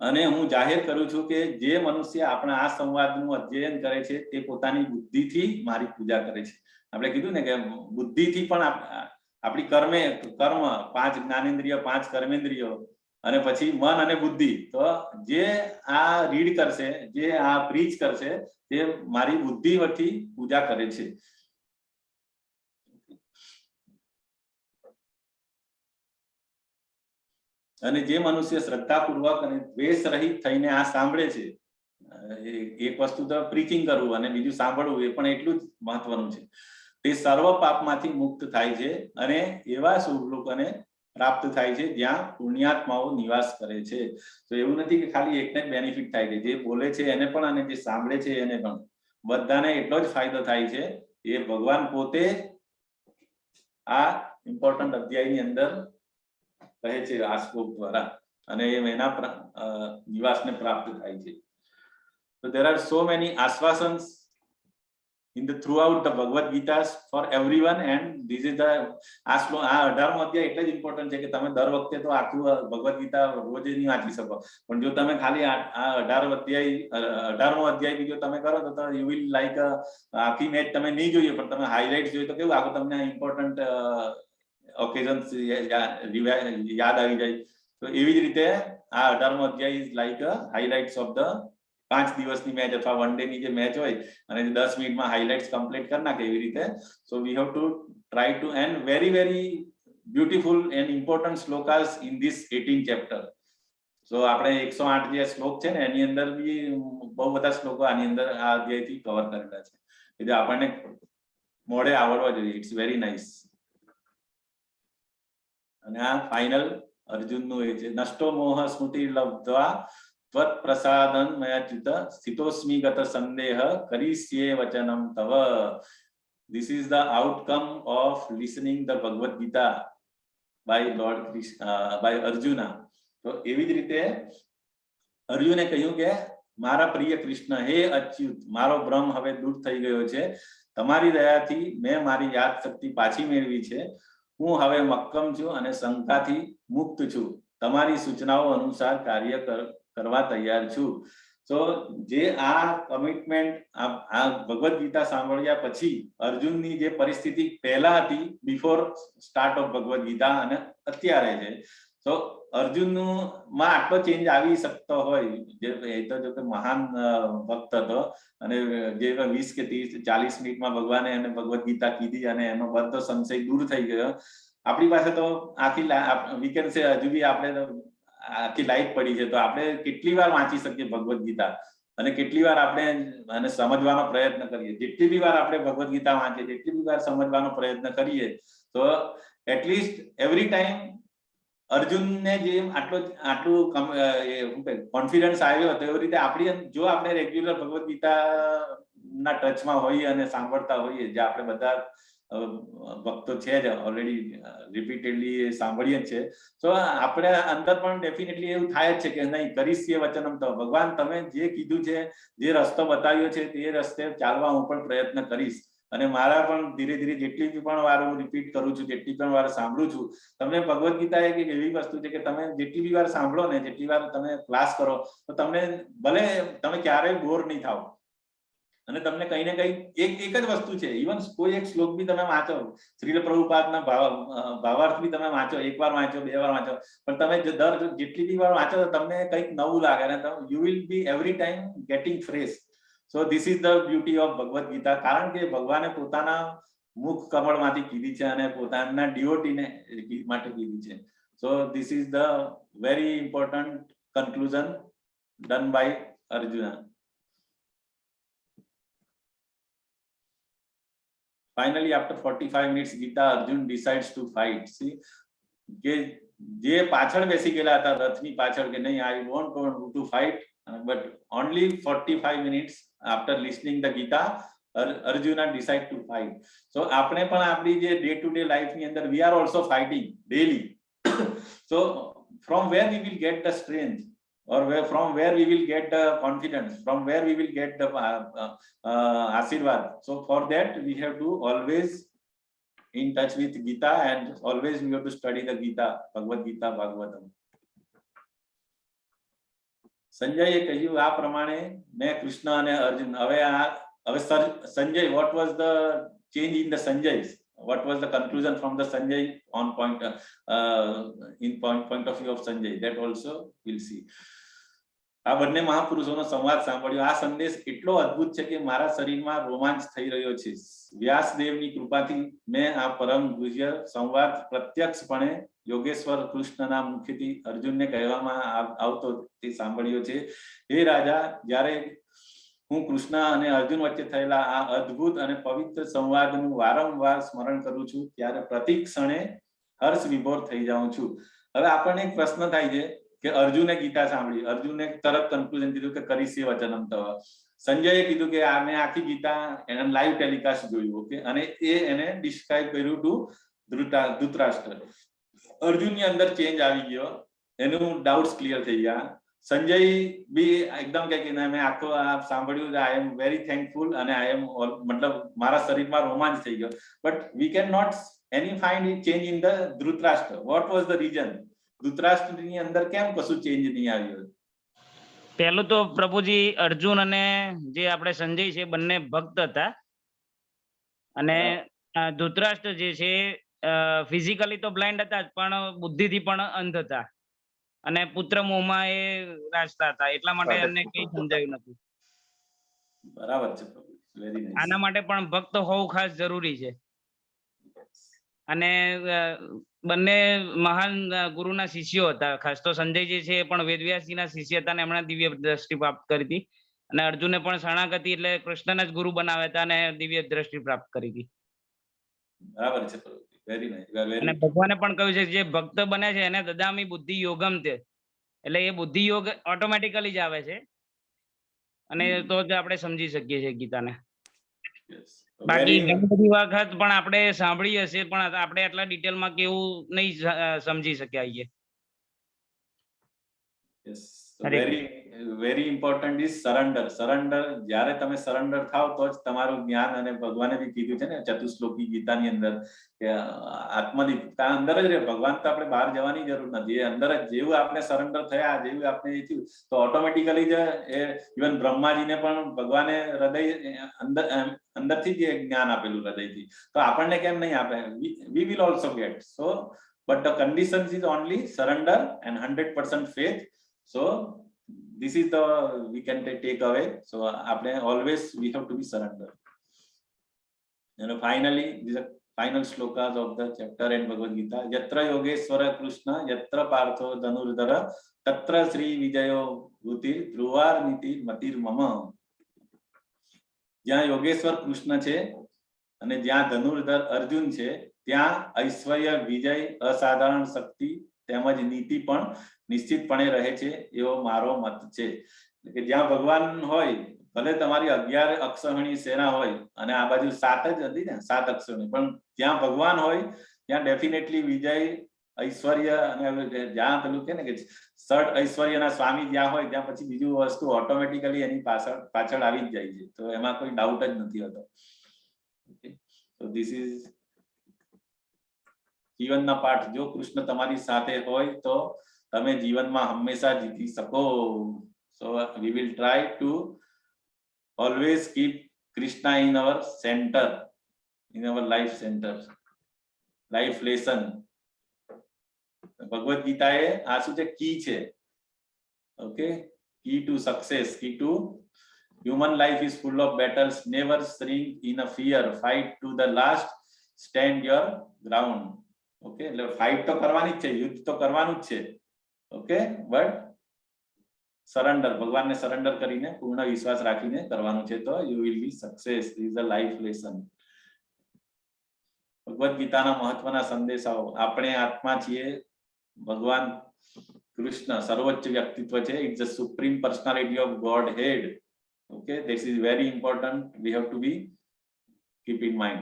અને હું જાહેર કરું છું કે જે મનુષ્ય આપણા આ સંવાદનું અધ્યયન કરે છે તે પોતાની બુદ્ધિથી મારી પૂજા કરે છે. આપણે કીધું ને કે બુદ્ધિથી પણ આપણી કર્મ, પાંચ જ્ઞાનેન્દ્રિય, પાંચ કર્મેન્દ્રિયો અને પછી મન અને બુદ્ધિ, તો જે આ રીડ કરશે, જે આ પ્રીચ કરશે તે મારી બુદ્ધિ વતી પૂજા કરે છે. અને જે મનુષ્ય શ્રદ્ધાપૂર્વક અને દ્વેષ રહિત થઈને આ સાંભળે છે, એક વસ્તુ તો પ્રીચિંગ કરવું અને બીજું સાંભળવું એ પણ એટલું જ મહત્વનું છે, તે સર્વ પાપમાંથી મુક્ત થાય છે અને એવા શુભલોકોને પ્રાપ્ત થાય છે જ્યાં પુણ્યાત્માઓ નિવાસ કરે છે. તો એવું નથી કે ખાલી એકને જ બેનિફિટ થાય છે, જે બોલે છે એને પણ અને જે સાંભળે છે એને પણ, બધાને એટલો જ ફાયદો થાય છે. એ ભગવાન પોતે આ ઇમ્પોર્ટન્ટ અધ્યાયની અંદર કહે છે આ શ્લોક દ્વારા, અને એ એના નિવાસને પ્રાપ્ત થાય છે. તો there are so many આશ્વાસન્સ in the throughout the Bhagavad Gitas for everyone, and this is the આ શ્લો, આ 18મો અધ્યાય એટલે જ ઇમ્પોર્ટન્ટ છે કે તમે દર વખતે તો આખું ભગવદ ગીતા રોજ નહીં વાંચી શકો, પણ જો તમે ખાલી આ 18 અધ્યાય, 18મો અધ્યાય બી જો તમે કરો તો you will like, આખી મેચ તમે નહીં જોઈએ પણ તમે હાઇલાઇટ જોઈએ તો કેવું આખું તમને ઇમ્પોર્ટન્ટ ઓકેઝન્સ યાદ આવી જાય. તો એવી જ રીતે આ 18મો અધ્યાય is like highlights of the 5 દિવસની મેચ અથવા વન ડે ની જે મેચ હોય અને જે 10 મિનિટમાં હાઇલાઇટ્સ કમ્પ્લીટ કરી નાખે એવી રીતે. So we have to try to, and very very beautiful and important shlokas in this 18 chapter. So આપણે 108 જે શ્લોક છે ને, એની અંદર બી બહુ બધા શ્લોકો આની અંદર આ અધ્યાયથી કવર કરેલા છે કે જે આપણને મોઢે આવડવા જોઈએ. It's very nice. અને આ ફાઇનલ અર્જુનનું એ છે, "નષ્ટો મોહ સ્મૃતિ લબ્ધ્વા ત્વત પ્રસાદન મયાચ્યુત સ્થિતોસ્મિ ગત સંદેહ કરિષ્યે વચનમ તવ." This is the outcome of listening the Bhagavad Gita by Lord Krishna, by Arjuna. તો એવી જ રીતે અર્જુને કહ્યું કે મારા પ્રિય કૃષ્ણ, હે અચ્યુત, મારો ભ્રમ હવે દૂર થઈ ગયો છે. તમારી દયાથી મેં મારી યાદ શક્તિ પાછી મેળવી છે. હું હવે મક્કમ છું અને શંકાથી મુક્ત છું. તમારી સૂચનાઓ અનુસાર કાર્ય કરવા તૈયાર છું. તો જે આ કમિટમેન્ટ, આ ભગવદ્ ગીતા સાંભળ્યા પછી અર્જુનની જે પરિસ્થિતિ પહેલા હતી, before start of Bhagavad Gita, અને અત્યારે છે, તો અર્જુનનું માં આટલો ચેન્જ આવી શકતો હોય, જે એ તો જો કે મહાન ભક્ત હતો અને જે 20 કે 30 40 મિનિટમાં ભગવાને એને ભગવદ્ ગીતા કીધી અને એનો બધો સંશય દૂર થઈ ગયો. આપણી પાસે તો આખી, we can say, હજુ બી આપણે તો આખી લાઈફ પડી છે, તો આપણે કેટલી વાર વાંચી શકીએ ભગવદ્ ગીતા અને કેટલી વાર આપણે અને સમજવાનો પ્રયત્ન કરીએ? જેટલી બી વાર આપણે ભગવદ્ ગીતા વાંચીએ, જેટલી બી વાર સમજવાનો પ્રયત્ન કરીએ, તો એટલીસ્ટ એવરી ટાઈમ અર્જુનને જેમ આટલું કોન્ફિડન્સ આવ્યો, તો એવી રીતે આપણી જો આપણે રેગ્યુલર ભગવદ્ ગીતા ના ટચમાં હોઈએ અને સાંભળતા હોઈએ, જે આપણે બધા ભક્તો છે જ, ઓલરેડી રિપીટેડલી સાંભળીએ જ છે, તો આપણે અંદર પણ ડેફિનેટલી એવું થાય જ છે કે નહીં, કરિષ્યે વચનમ તવ, ભગવાન, તમે જે કીધું છે, જે રસ્તો બતાવ્યો છે, તે રસ્તે ચાલવા હું પણ પ્રયત્ન કરીશ. અને મારા પણ ધીરે ધીરે જેટલી બી પણ વાર હું રિપીટ કરું છું, જેટલી પણ વાર સાંભળું છું, તમને ભગવદ્ ગીતા એક એવી વસ્તુ છે કે તમે જેટલી બી વાર સાંભળો ને, જેટલી વાર તમે ક્લાસ કરો, તો તમને ભલે તમે ક્યારેય બોર નહીં થાઓ અને તમને કઈ ને કઈ એક એક જ વસ્તુ છે. ઇવન કોઈ એક શ્લોક બી તમે વાંચો, શ્રીલ પ્રભુપાદના ભાવાર્થ બી તમે વાંચો, એક વાર વાંચો, બે વાર વાંચો, પણ તમે દર જેટલી બી વાર વાંચો તો તમને કંઈક નવું લાગે અને તમે you will be every time getting fresh. So this is the beauty of Bhagavad Gita, કારણ કે ભગવાને પોતાના મુખ કમળમાંથી કીધી છે અને પોતાના ડિવોટીને માટે કીધી છે. So this is the very important conclusion done by Arjuna. Finally, after 45 minutes Gita, Arjun decides to fight. See, કે જે પાછળ બેસી ગયેલા હતા રથની પાછળ કે નહીં, I won't want to fight, but only 45 minutes after listening the Gita, Arjuna decide to fight. So આપણે પણ આપણી જે ડે ટુ ડે લાઈફ ની અંદર we are also fighting daily. So from where we will get the strength or where from where we will get the confidence, from where we will get the Ashirvad? So for that we have to always in touch with Gita and always we have to study the Gita, Bhagavad Gita, Bhagavatam. સંજયે કહ્યું, આ પ્રમાણે મેં કૃષ્ણ અને અર્જુન, હવે આ હવે sir Sanjay, what was the change in the Sanjay? What was the conclusion from the Sanjay on point in point of view of Sanjay, that also we'll see. આ બંને મહાપુરુષોનો સંવાદ સાંભળ્યો. આ સંદેશ એટલો અદ્ભુત છે કે મારા શરીરમાં રોમાંચ થઈ રહ્યો છે. વ્યાસદેવની કૃપાથી મેં આ પરમ ગુહ્ય સંવાદ પ્રત્યક્ષપણે યોગેશ્વર કૃષ્ણના મુખેથી અર્જુનને કહેવામાં આવતો તે સાંભળ્યો છે. હે રાજા, જ્યારે હું કૃષ્ણ અને અર્જુન વચ્ચે થયેલા આ અદ્ભુત અને પવિત્ર સંવાદનું વારંવાર સ્મરણ કરું છું, ત્યારે પ્રતિ ક્ષણે હર્ષ વિભોર થઈ જાઉં છું. હવે આપણને એક પ્રશ્ન થાય છે કે અર્જુને ગીતા સાંભળી, અર્જુને તરત કન્ક્લુઝન કીધું કે કરિષ્યે વચનમ તવ. સંજયે કીધું કે આ મેં આખી ગીતા એને લાઈવ ટેલિકાસ્ટ જોયું, ઓકે, અને એ એને ડિસ્ક્રાઇબ કર્યું ટુ ધૃતરાષ્ટ્ર. અર્જુનની અંદર ચેન્જ આવી ગયો, એનું ડાઉટ્સ ક્લિયર થઈ ગયા. સંજય બી એકદમ કે કે ના, મેં આખું આ સાંભળ્યું, આઈ એમ વેરી થેન્કફુલ અને આઈ એમ મતલબ મારા શરીરમાં રોમાંચ થઈ ગયો. But we can not any find change in the Dhritarashtra. What was the reason? ધૃતરાષ્ટ્રની અંદર કેમ કશું ચેન્જ નહીં આવ્યું? પહેલું તો પ્રભુજી, અર્જુન અને જે આપણે સંજય છે, બંને ભક્ત હતા અને ધૃતરાષ્ટ્ર જે છે ફિઝિકલી તો બ્લાઇન્ડ હતા જ, પણ બુદ્ધિથી પણ અંધ હતા અને પુત્ર મોહમાં એ રાચતા હતા, એટલા માટે એમને કઈ સમજાયું નથી. બરાબર છે પ્રભુ, વેરી નાઇસ. આના માટે પણ ભક્ત હોવું ખાસ જરૂરી છે અને બંને મહાન ગુરુના શિષ્યો હતા. ખાસ તો સંજય જે છે એ પણ વેદવ્યાસજીના શિષ્ય હતા અને એમણે દિવ્ય દ્રષ્ટિ પ્રાપ્ત કરી હતી અને અર્જુને પણ શરણાગતિ એટલે કૃષ્ણના જ ગુરુ બનાવ્યા હતા અને દિવ્ય દ્રષ્ટિ પ્રાપ્ત કરી હતી. બરાબર છે પ્રભુ, વેરી નાઇસ. અને વેરી ભગવાને પણ કહ્યું છે, જે ભક્ત બને છે એને દદામી બુદ્ધિ યોગમ તે, એટલે એ બુદ્ધિ યોગ ઓટોમેટિકલી જ આવે છે અને તો જ આપણે સમજી શકીએ છીએ ગીતાને. બાકી ઘણી બધી વખત પણ આપણે સાંભળી હશે, પણ આપણે આટલા ડિટેલમાં કેવું નહીં સમજી શક્યા હોઈએ. Yes. Hare. Very very important is surrender. Surrender, જ્યારે તમે સરેન્ડર થાવ તો જ તમારું જ્ઞાન, અને ભગવાને બી કીધું છે ને ચતુશ્લોકી ગીતાની અંદર કે આત્મદીપ ત્યાં અંદર જ રહે ભગવાન, તો આપણે બહાર જવાની જરૂર નથી. એ અંદર જ, જેવું આપણે સરેન્ડર થયા, જેવું આપણે એ થયું, તો ઓટોમેટિકલી જ એ ઇવન બ્રહ્માજીને પણ ભગવાને હૃદય અંદર અંદરથી જ એ જ્ઞાન આપેલું, હૃદયથી. તો આપણને કેમ નહીં આપે? We will also get. So but the conditions is only surrender and 100% faith. So this is the we can take away. So આપણે always we have to be surrender. And finally, these are final shlokas of the chapter and Bhagavad Gita. Yatra Yogeshwara Krishna yatra Partho Dhanurdhara tatra Shri Vijayo Bhutir Dhruvar Niti Matir Mama. જ્યાં યોગેશ્વર કૃષ્ણ છે અને જ્યાં ધનુર્ધર અર્જુન છે, ત્યાં ઐશ્વર્ય, વિજય, અસાધારણ શક્તિ તેમજ નીતિ પણ નિશ્ચિતપણે રહે છે એવો મારો મત છે. એટલે કે જ્યાં ભગવાન હોય, ભલે તમારી 11 અક્ષૌહિણી સેના હોય અને આ બાજુ સાત જ હતી ને, સાત અક્ષૌહિણી, પણ જ્યાં ભગવાન હોય ત્યાં ડેફિનેટલી વિજય, ઐશ્વર્ય અને હવે જ્યાં પેલું કે ને કે ષડ ઐશ્વર્યના સ્વામી જ્યાં હોય ત્યાં પછી બીજું વસ્તુ ઓટોમેટિકલી એની પાછળ પાછળ આવી જ જાય છે, તો એમાં કોઈ ડાઉટ જ નથી હોતો. ઓકે, તો this is જીવનના પાઠ. જો કૃષ્ણ તમારી સાથે હોય તો તમે જીવનમાં હંમેશા જીતી શકો. So we will try to always keep Krishna in our center, in our life center. Life lesson. Bhagavad Gita એ આ શું છે? કી છે, okay? Key to success, key to human life is full of battles. Never shrink in a fear. Fight to the last. Stand your ground. Okay, એટલે fight તો કરવાની જ છે, યુદ્ધ તો કરવાનું જ છે, ઓકે, બટ સરેન્ડર, ભગવાનને સરેન્ડર કરીને, પૂર્ણ વિશ્વાસ રાખીને કરવાનું છે, તો you will be success is a life lesson. Bhagavad ગીતાના મહત્વના સંદેશાઓ. આપણે આત્મા છીએ, ભગવાન કૃષ્ણ સર્વોચ્ચ વ્યક્તિત્વ છે. It's the Supreme Personality of Godhead. Okay, this is very important, we have to be keep in mind.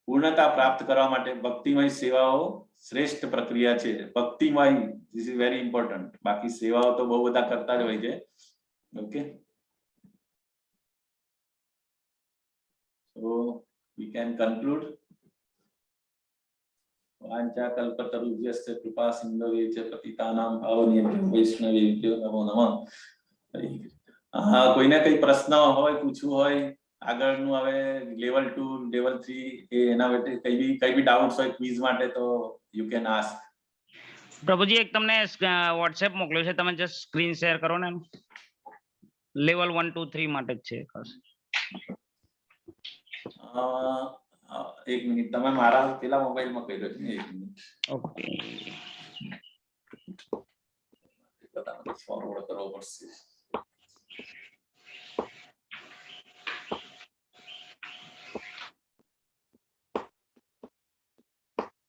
પૂર્ણતા પ્રાપ્ત કરવા માટે ભક્તિમય સેવાઓ શ્રેષ્ઠ પ્રક્રિયા છે. ભક્તિમય, this is very important. બાકી સેવાઓ તો બહુ બધા કરતા જ હોય છે. Okay, so we can conclude. વાંછા કલ્પતરુભ્યશ્ચ કૃપા સિંધુભ્ય ચ પતિતાનાં પાવનેભ્યો વૈષ્ણવેભ્યો નમો નમઃ. હા, કોઈને કઈ પ્રશ્ન હોય, પૂછવું હોય આગળનું, હવે લેવલ 2, લેવલ 3, એ એના માટે કઈ બી ડાઉટ્સ હોય ક્વિઝ માટે, તો you can ask. પ્રભુજી, એક તમને વોટ્સએપ મોકલ્યું છે, તમે જસ્ટ સ્ક્રીન શેર કરો ને. લેવલ 1, 2, 3 માટે જ છે ખાસ. એક મિનિટ, તમે મારા પેલા મોબાઈલમાં કર્યો છે ને, એક મિનિટ. ઓકે. બધાને ફોરવર્ડ કરવો પડશે.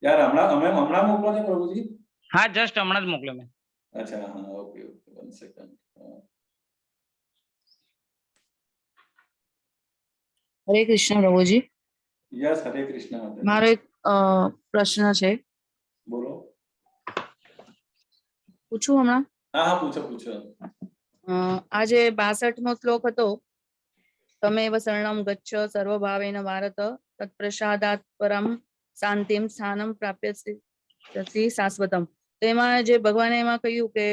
યાર, હમણાં અમે હમણાં મોકલો છે પ્રભુજી? હા, જસ્ટ હમણાં જ મોકલ્યો મેં. અચ્છા, હા, ઓકે ઓકે, વન સેકન્ડ. હરે કૃષ્ણ પ્રભુજી. યસ, હરે કૃષ્ણ માતાજી. મારો એક પ્રશ્ન છે. બોલો. પૂછું હમણાં? હા હા, પૂછો પૂછો. આ જે 62મો શ્લોક હતો, તમેવ શરણમ ગચ્છ સર્વભાવેન ભારત, તત્પ્રસાદાત પરમ શાંતિમ સ્થાનમ પ્રાપ્યસી શાશ્વતમ. તો એમાં જે ભગવાને એમાં કહ્યું કે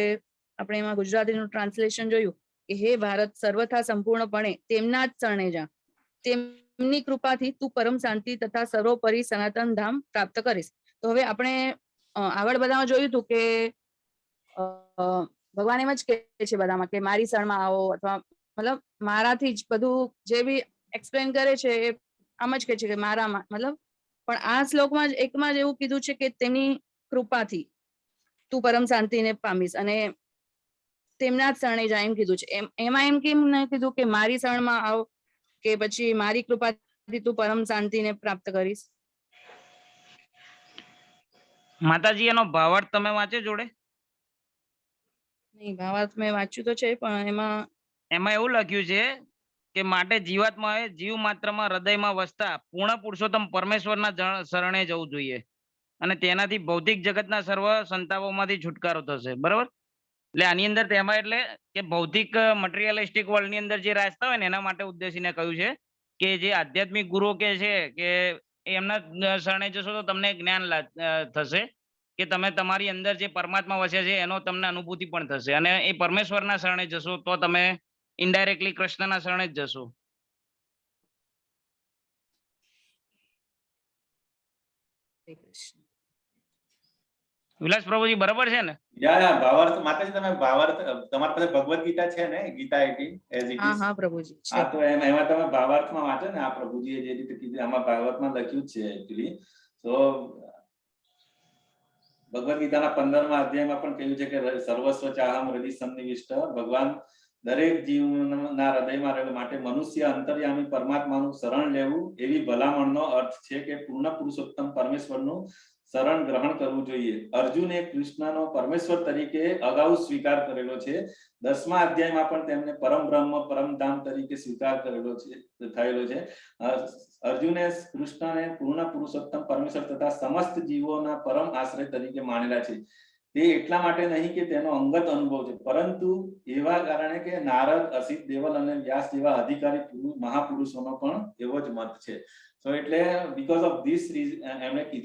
આપણે એમાં ગુજરાતીનું ટ્રાન્સલેશન જોયું કે હે ભારત, સર્વથા સંપૂર્ણપણે તેમના જ શરણે જા, તેમની કૃપાથી તું પરમ શાંતિ તથા સર્વોપરી સનાતન ધામ પ્રાપ્ત કરીશ. તો હવે આપણે આગળ બધામાં જોયું હતું કે ભગવાન એમ જ કહે છે બધામાં કે મારી શરણમાં આવો, અથવા મતલબ મારાથી જ બધું જે બી એક્સપ્લેન કરે છે એ આમ જ કહે છે કે મારામાં, મતલબ પણ આ શ્લોકમાં જ એકમાં જ એવું કીધું છે કે તેમની કૃપાથી તું પરમ શાંતિને પામીશ અને તેમના જ શરણે જા એમ કીધું છે. એમ એમાં એમ કેમ ન કીધું કે મારી શરણમાં આવ કે પછી મારી કૃપાથી તું પરમ શાંતિને પ્રાપ્ત કરીશ? માતાજી, એનો ભાવાર્થ તમે વાંચો જોડે? નહીં, ભાવાર્થ મેં વાંચ્યું તો છે પણ એમાં એમાં એવું લખ્યું છે કે માટે જીવાત્માએ જીવ માત્રમાં હૃદયમાં વસતા પૂર્ણ પુરુષોત્તમ પરમેશ્વરના શરણે જવું જોઈએ અને તેનાથી ભૌતિક જગતના સર્વ સંતાપોમાંથી છુટકારો થશે. બરોબર? એટલે આની અંદર તેમાં એટલે કે ભૌતિક મટીરિયલિસ્ટિક વર્લ્ડ ની અંદર જે રાસ્તા હોય ને એના માટે ઉદ્દેશીને કહ્યું છે કે જે આધ્યાત્મિક ગુરુ કે છે કે એમના શરણે જશો તો તમને જ્ઞાન થશે કે તમે તમારી અંદર જે પરમાત્મા વસે છે એનો તમને અનુભૂતિ પણ થશે, અને એ પરમેશ્વરના શરણે જશો તો તમે ઇનડાયરેક્ટલી કૃષ્ણના શરણે જ જશો. હરે કૃષ્ણ. વિલાસ પ્રભુજી, બરાબર છે ને? યા, ભાવાર્થ માતાજી, તમે ભાવાર્થ, તમારી પાસે ભગવદ્ ગીતા છે ને, ગીતા 18 એઝ it હા. Is? હા પ્રભુજી, છે. હા, તો એમાં તમે ભાવાર્થમાં વાંચો ને, આ પ્રભુજીએ જે રીતે કીધું આમાં ભાગવતમાં લખ્યું જ છે એકચ્યુઅલી. તો ભગવદ્ ગીતાના 15મા અધ્યાયમાં પણ કહ્યું છે કે સર્વસ્વ ચાહમ હૃદિ સન્નિવિષ્ટ, ભગવાન દરેક જીવના હૃદયમાં રહેલો, માટે મનુષ્ય અંતર્યામી પરમાત્માનું શરણ લેવું એવી ભલામણનો અર્થ છે કે પૂર્ણ પુરુષોત્તમ પરમેશ્વરનું શરણ ગ્રહણ કરવું જોઈએ. અર્જુને કૃષ્ણનો પરમેશ્વર તરીકે અગાઉ સ્વીકાર કરેલો છે. 10મા અધ્યાયમાં પણ તેમને પરમ બ્રહ્મ પરમધામ તરીકે સ્વીકાર કરેલો છે, થયેલો છે. અર્જુને કૃષ્ણને પૂર્ણ પુરુષોત્તમ પરમેશ્વર તથા સમસ્ત જીવોના પરમ આશ્રય તરીકે માનેલા છે. તે એટલા માટે નહીં કે તેનો અંગત અનુભવ છે, પરંતુ એવા કારણે કે નારદ, અસિત દેવલ અને વ્યાસ જેવા અધિકારી મહાપુરુષોનો પણ એવો જ મત છે. તો એટલે because of this એમણે કીધું.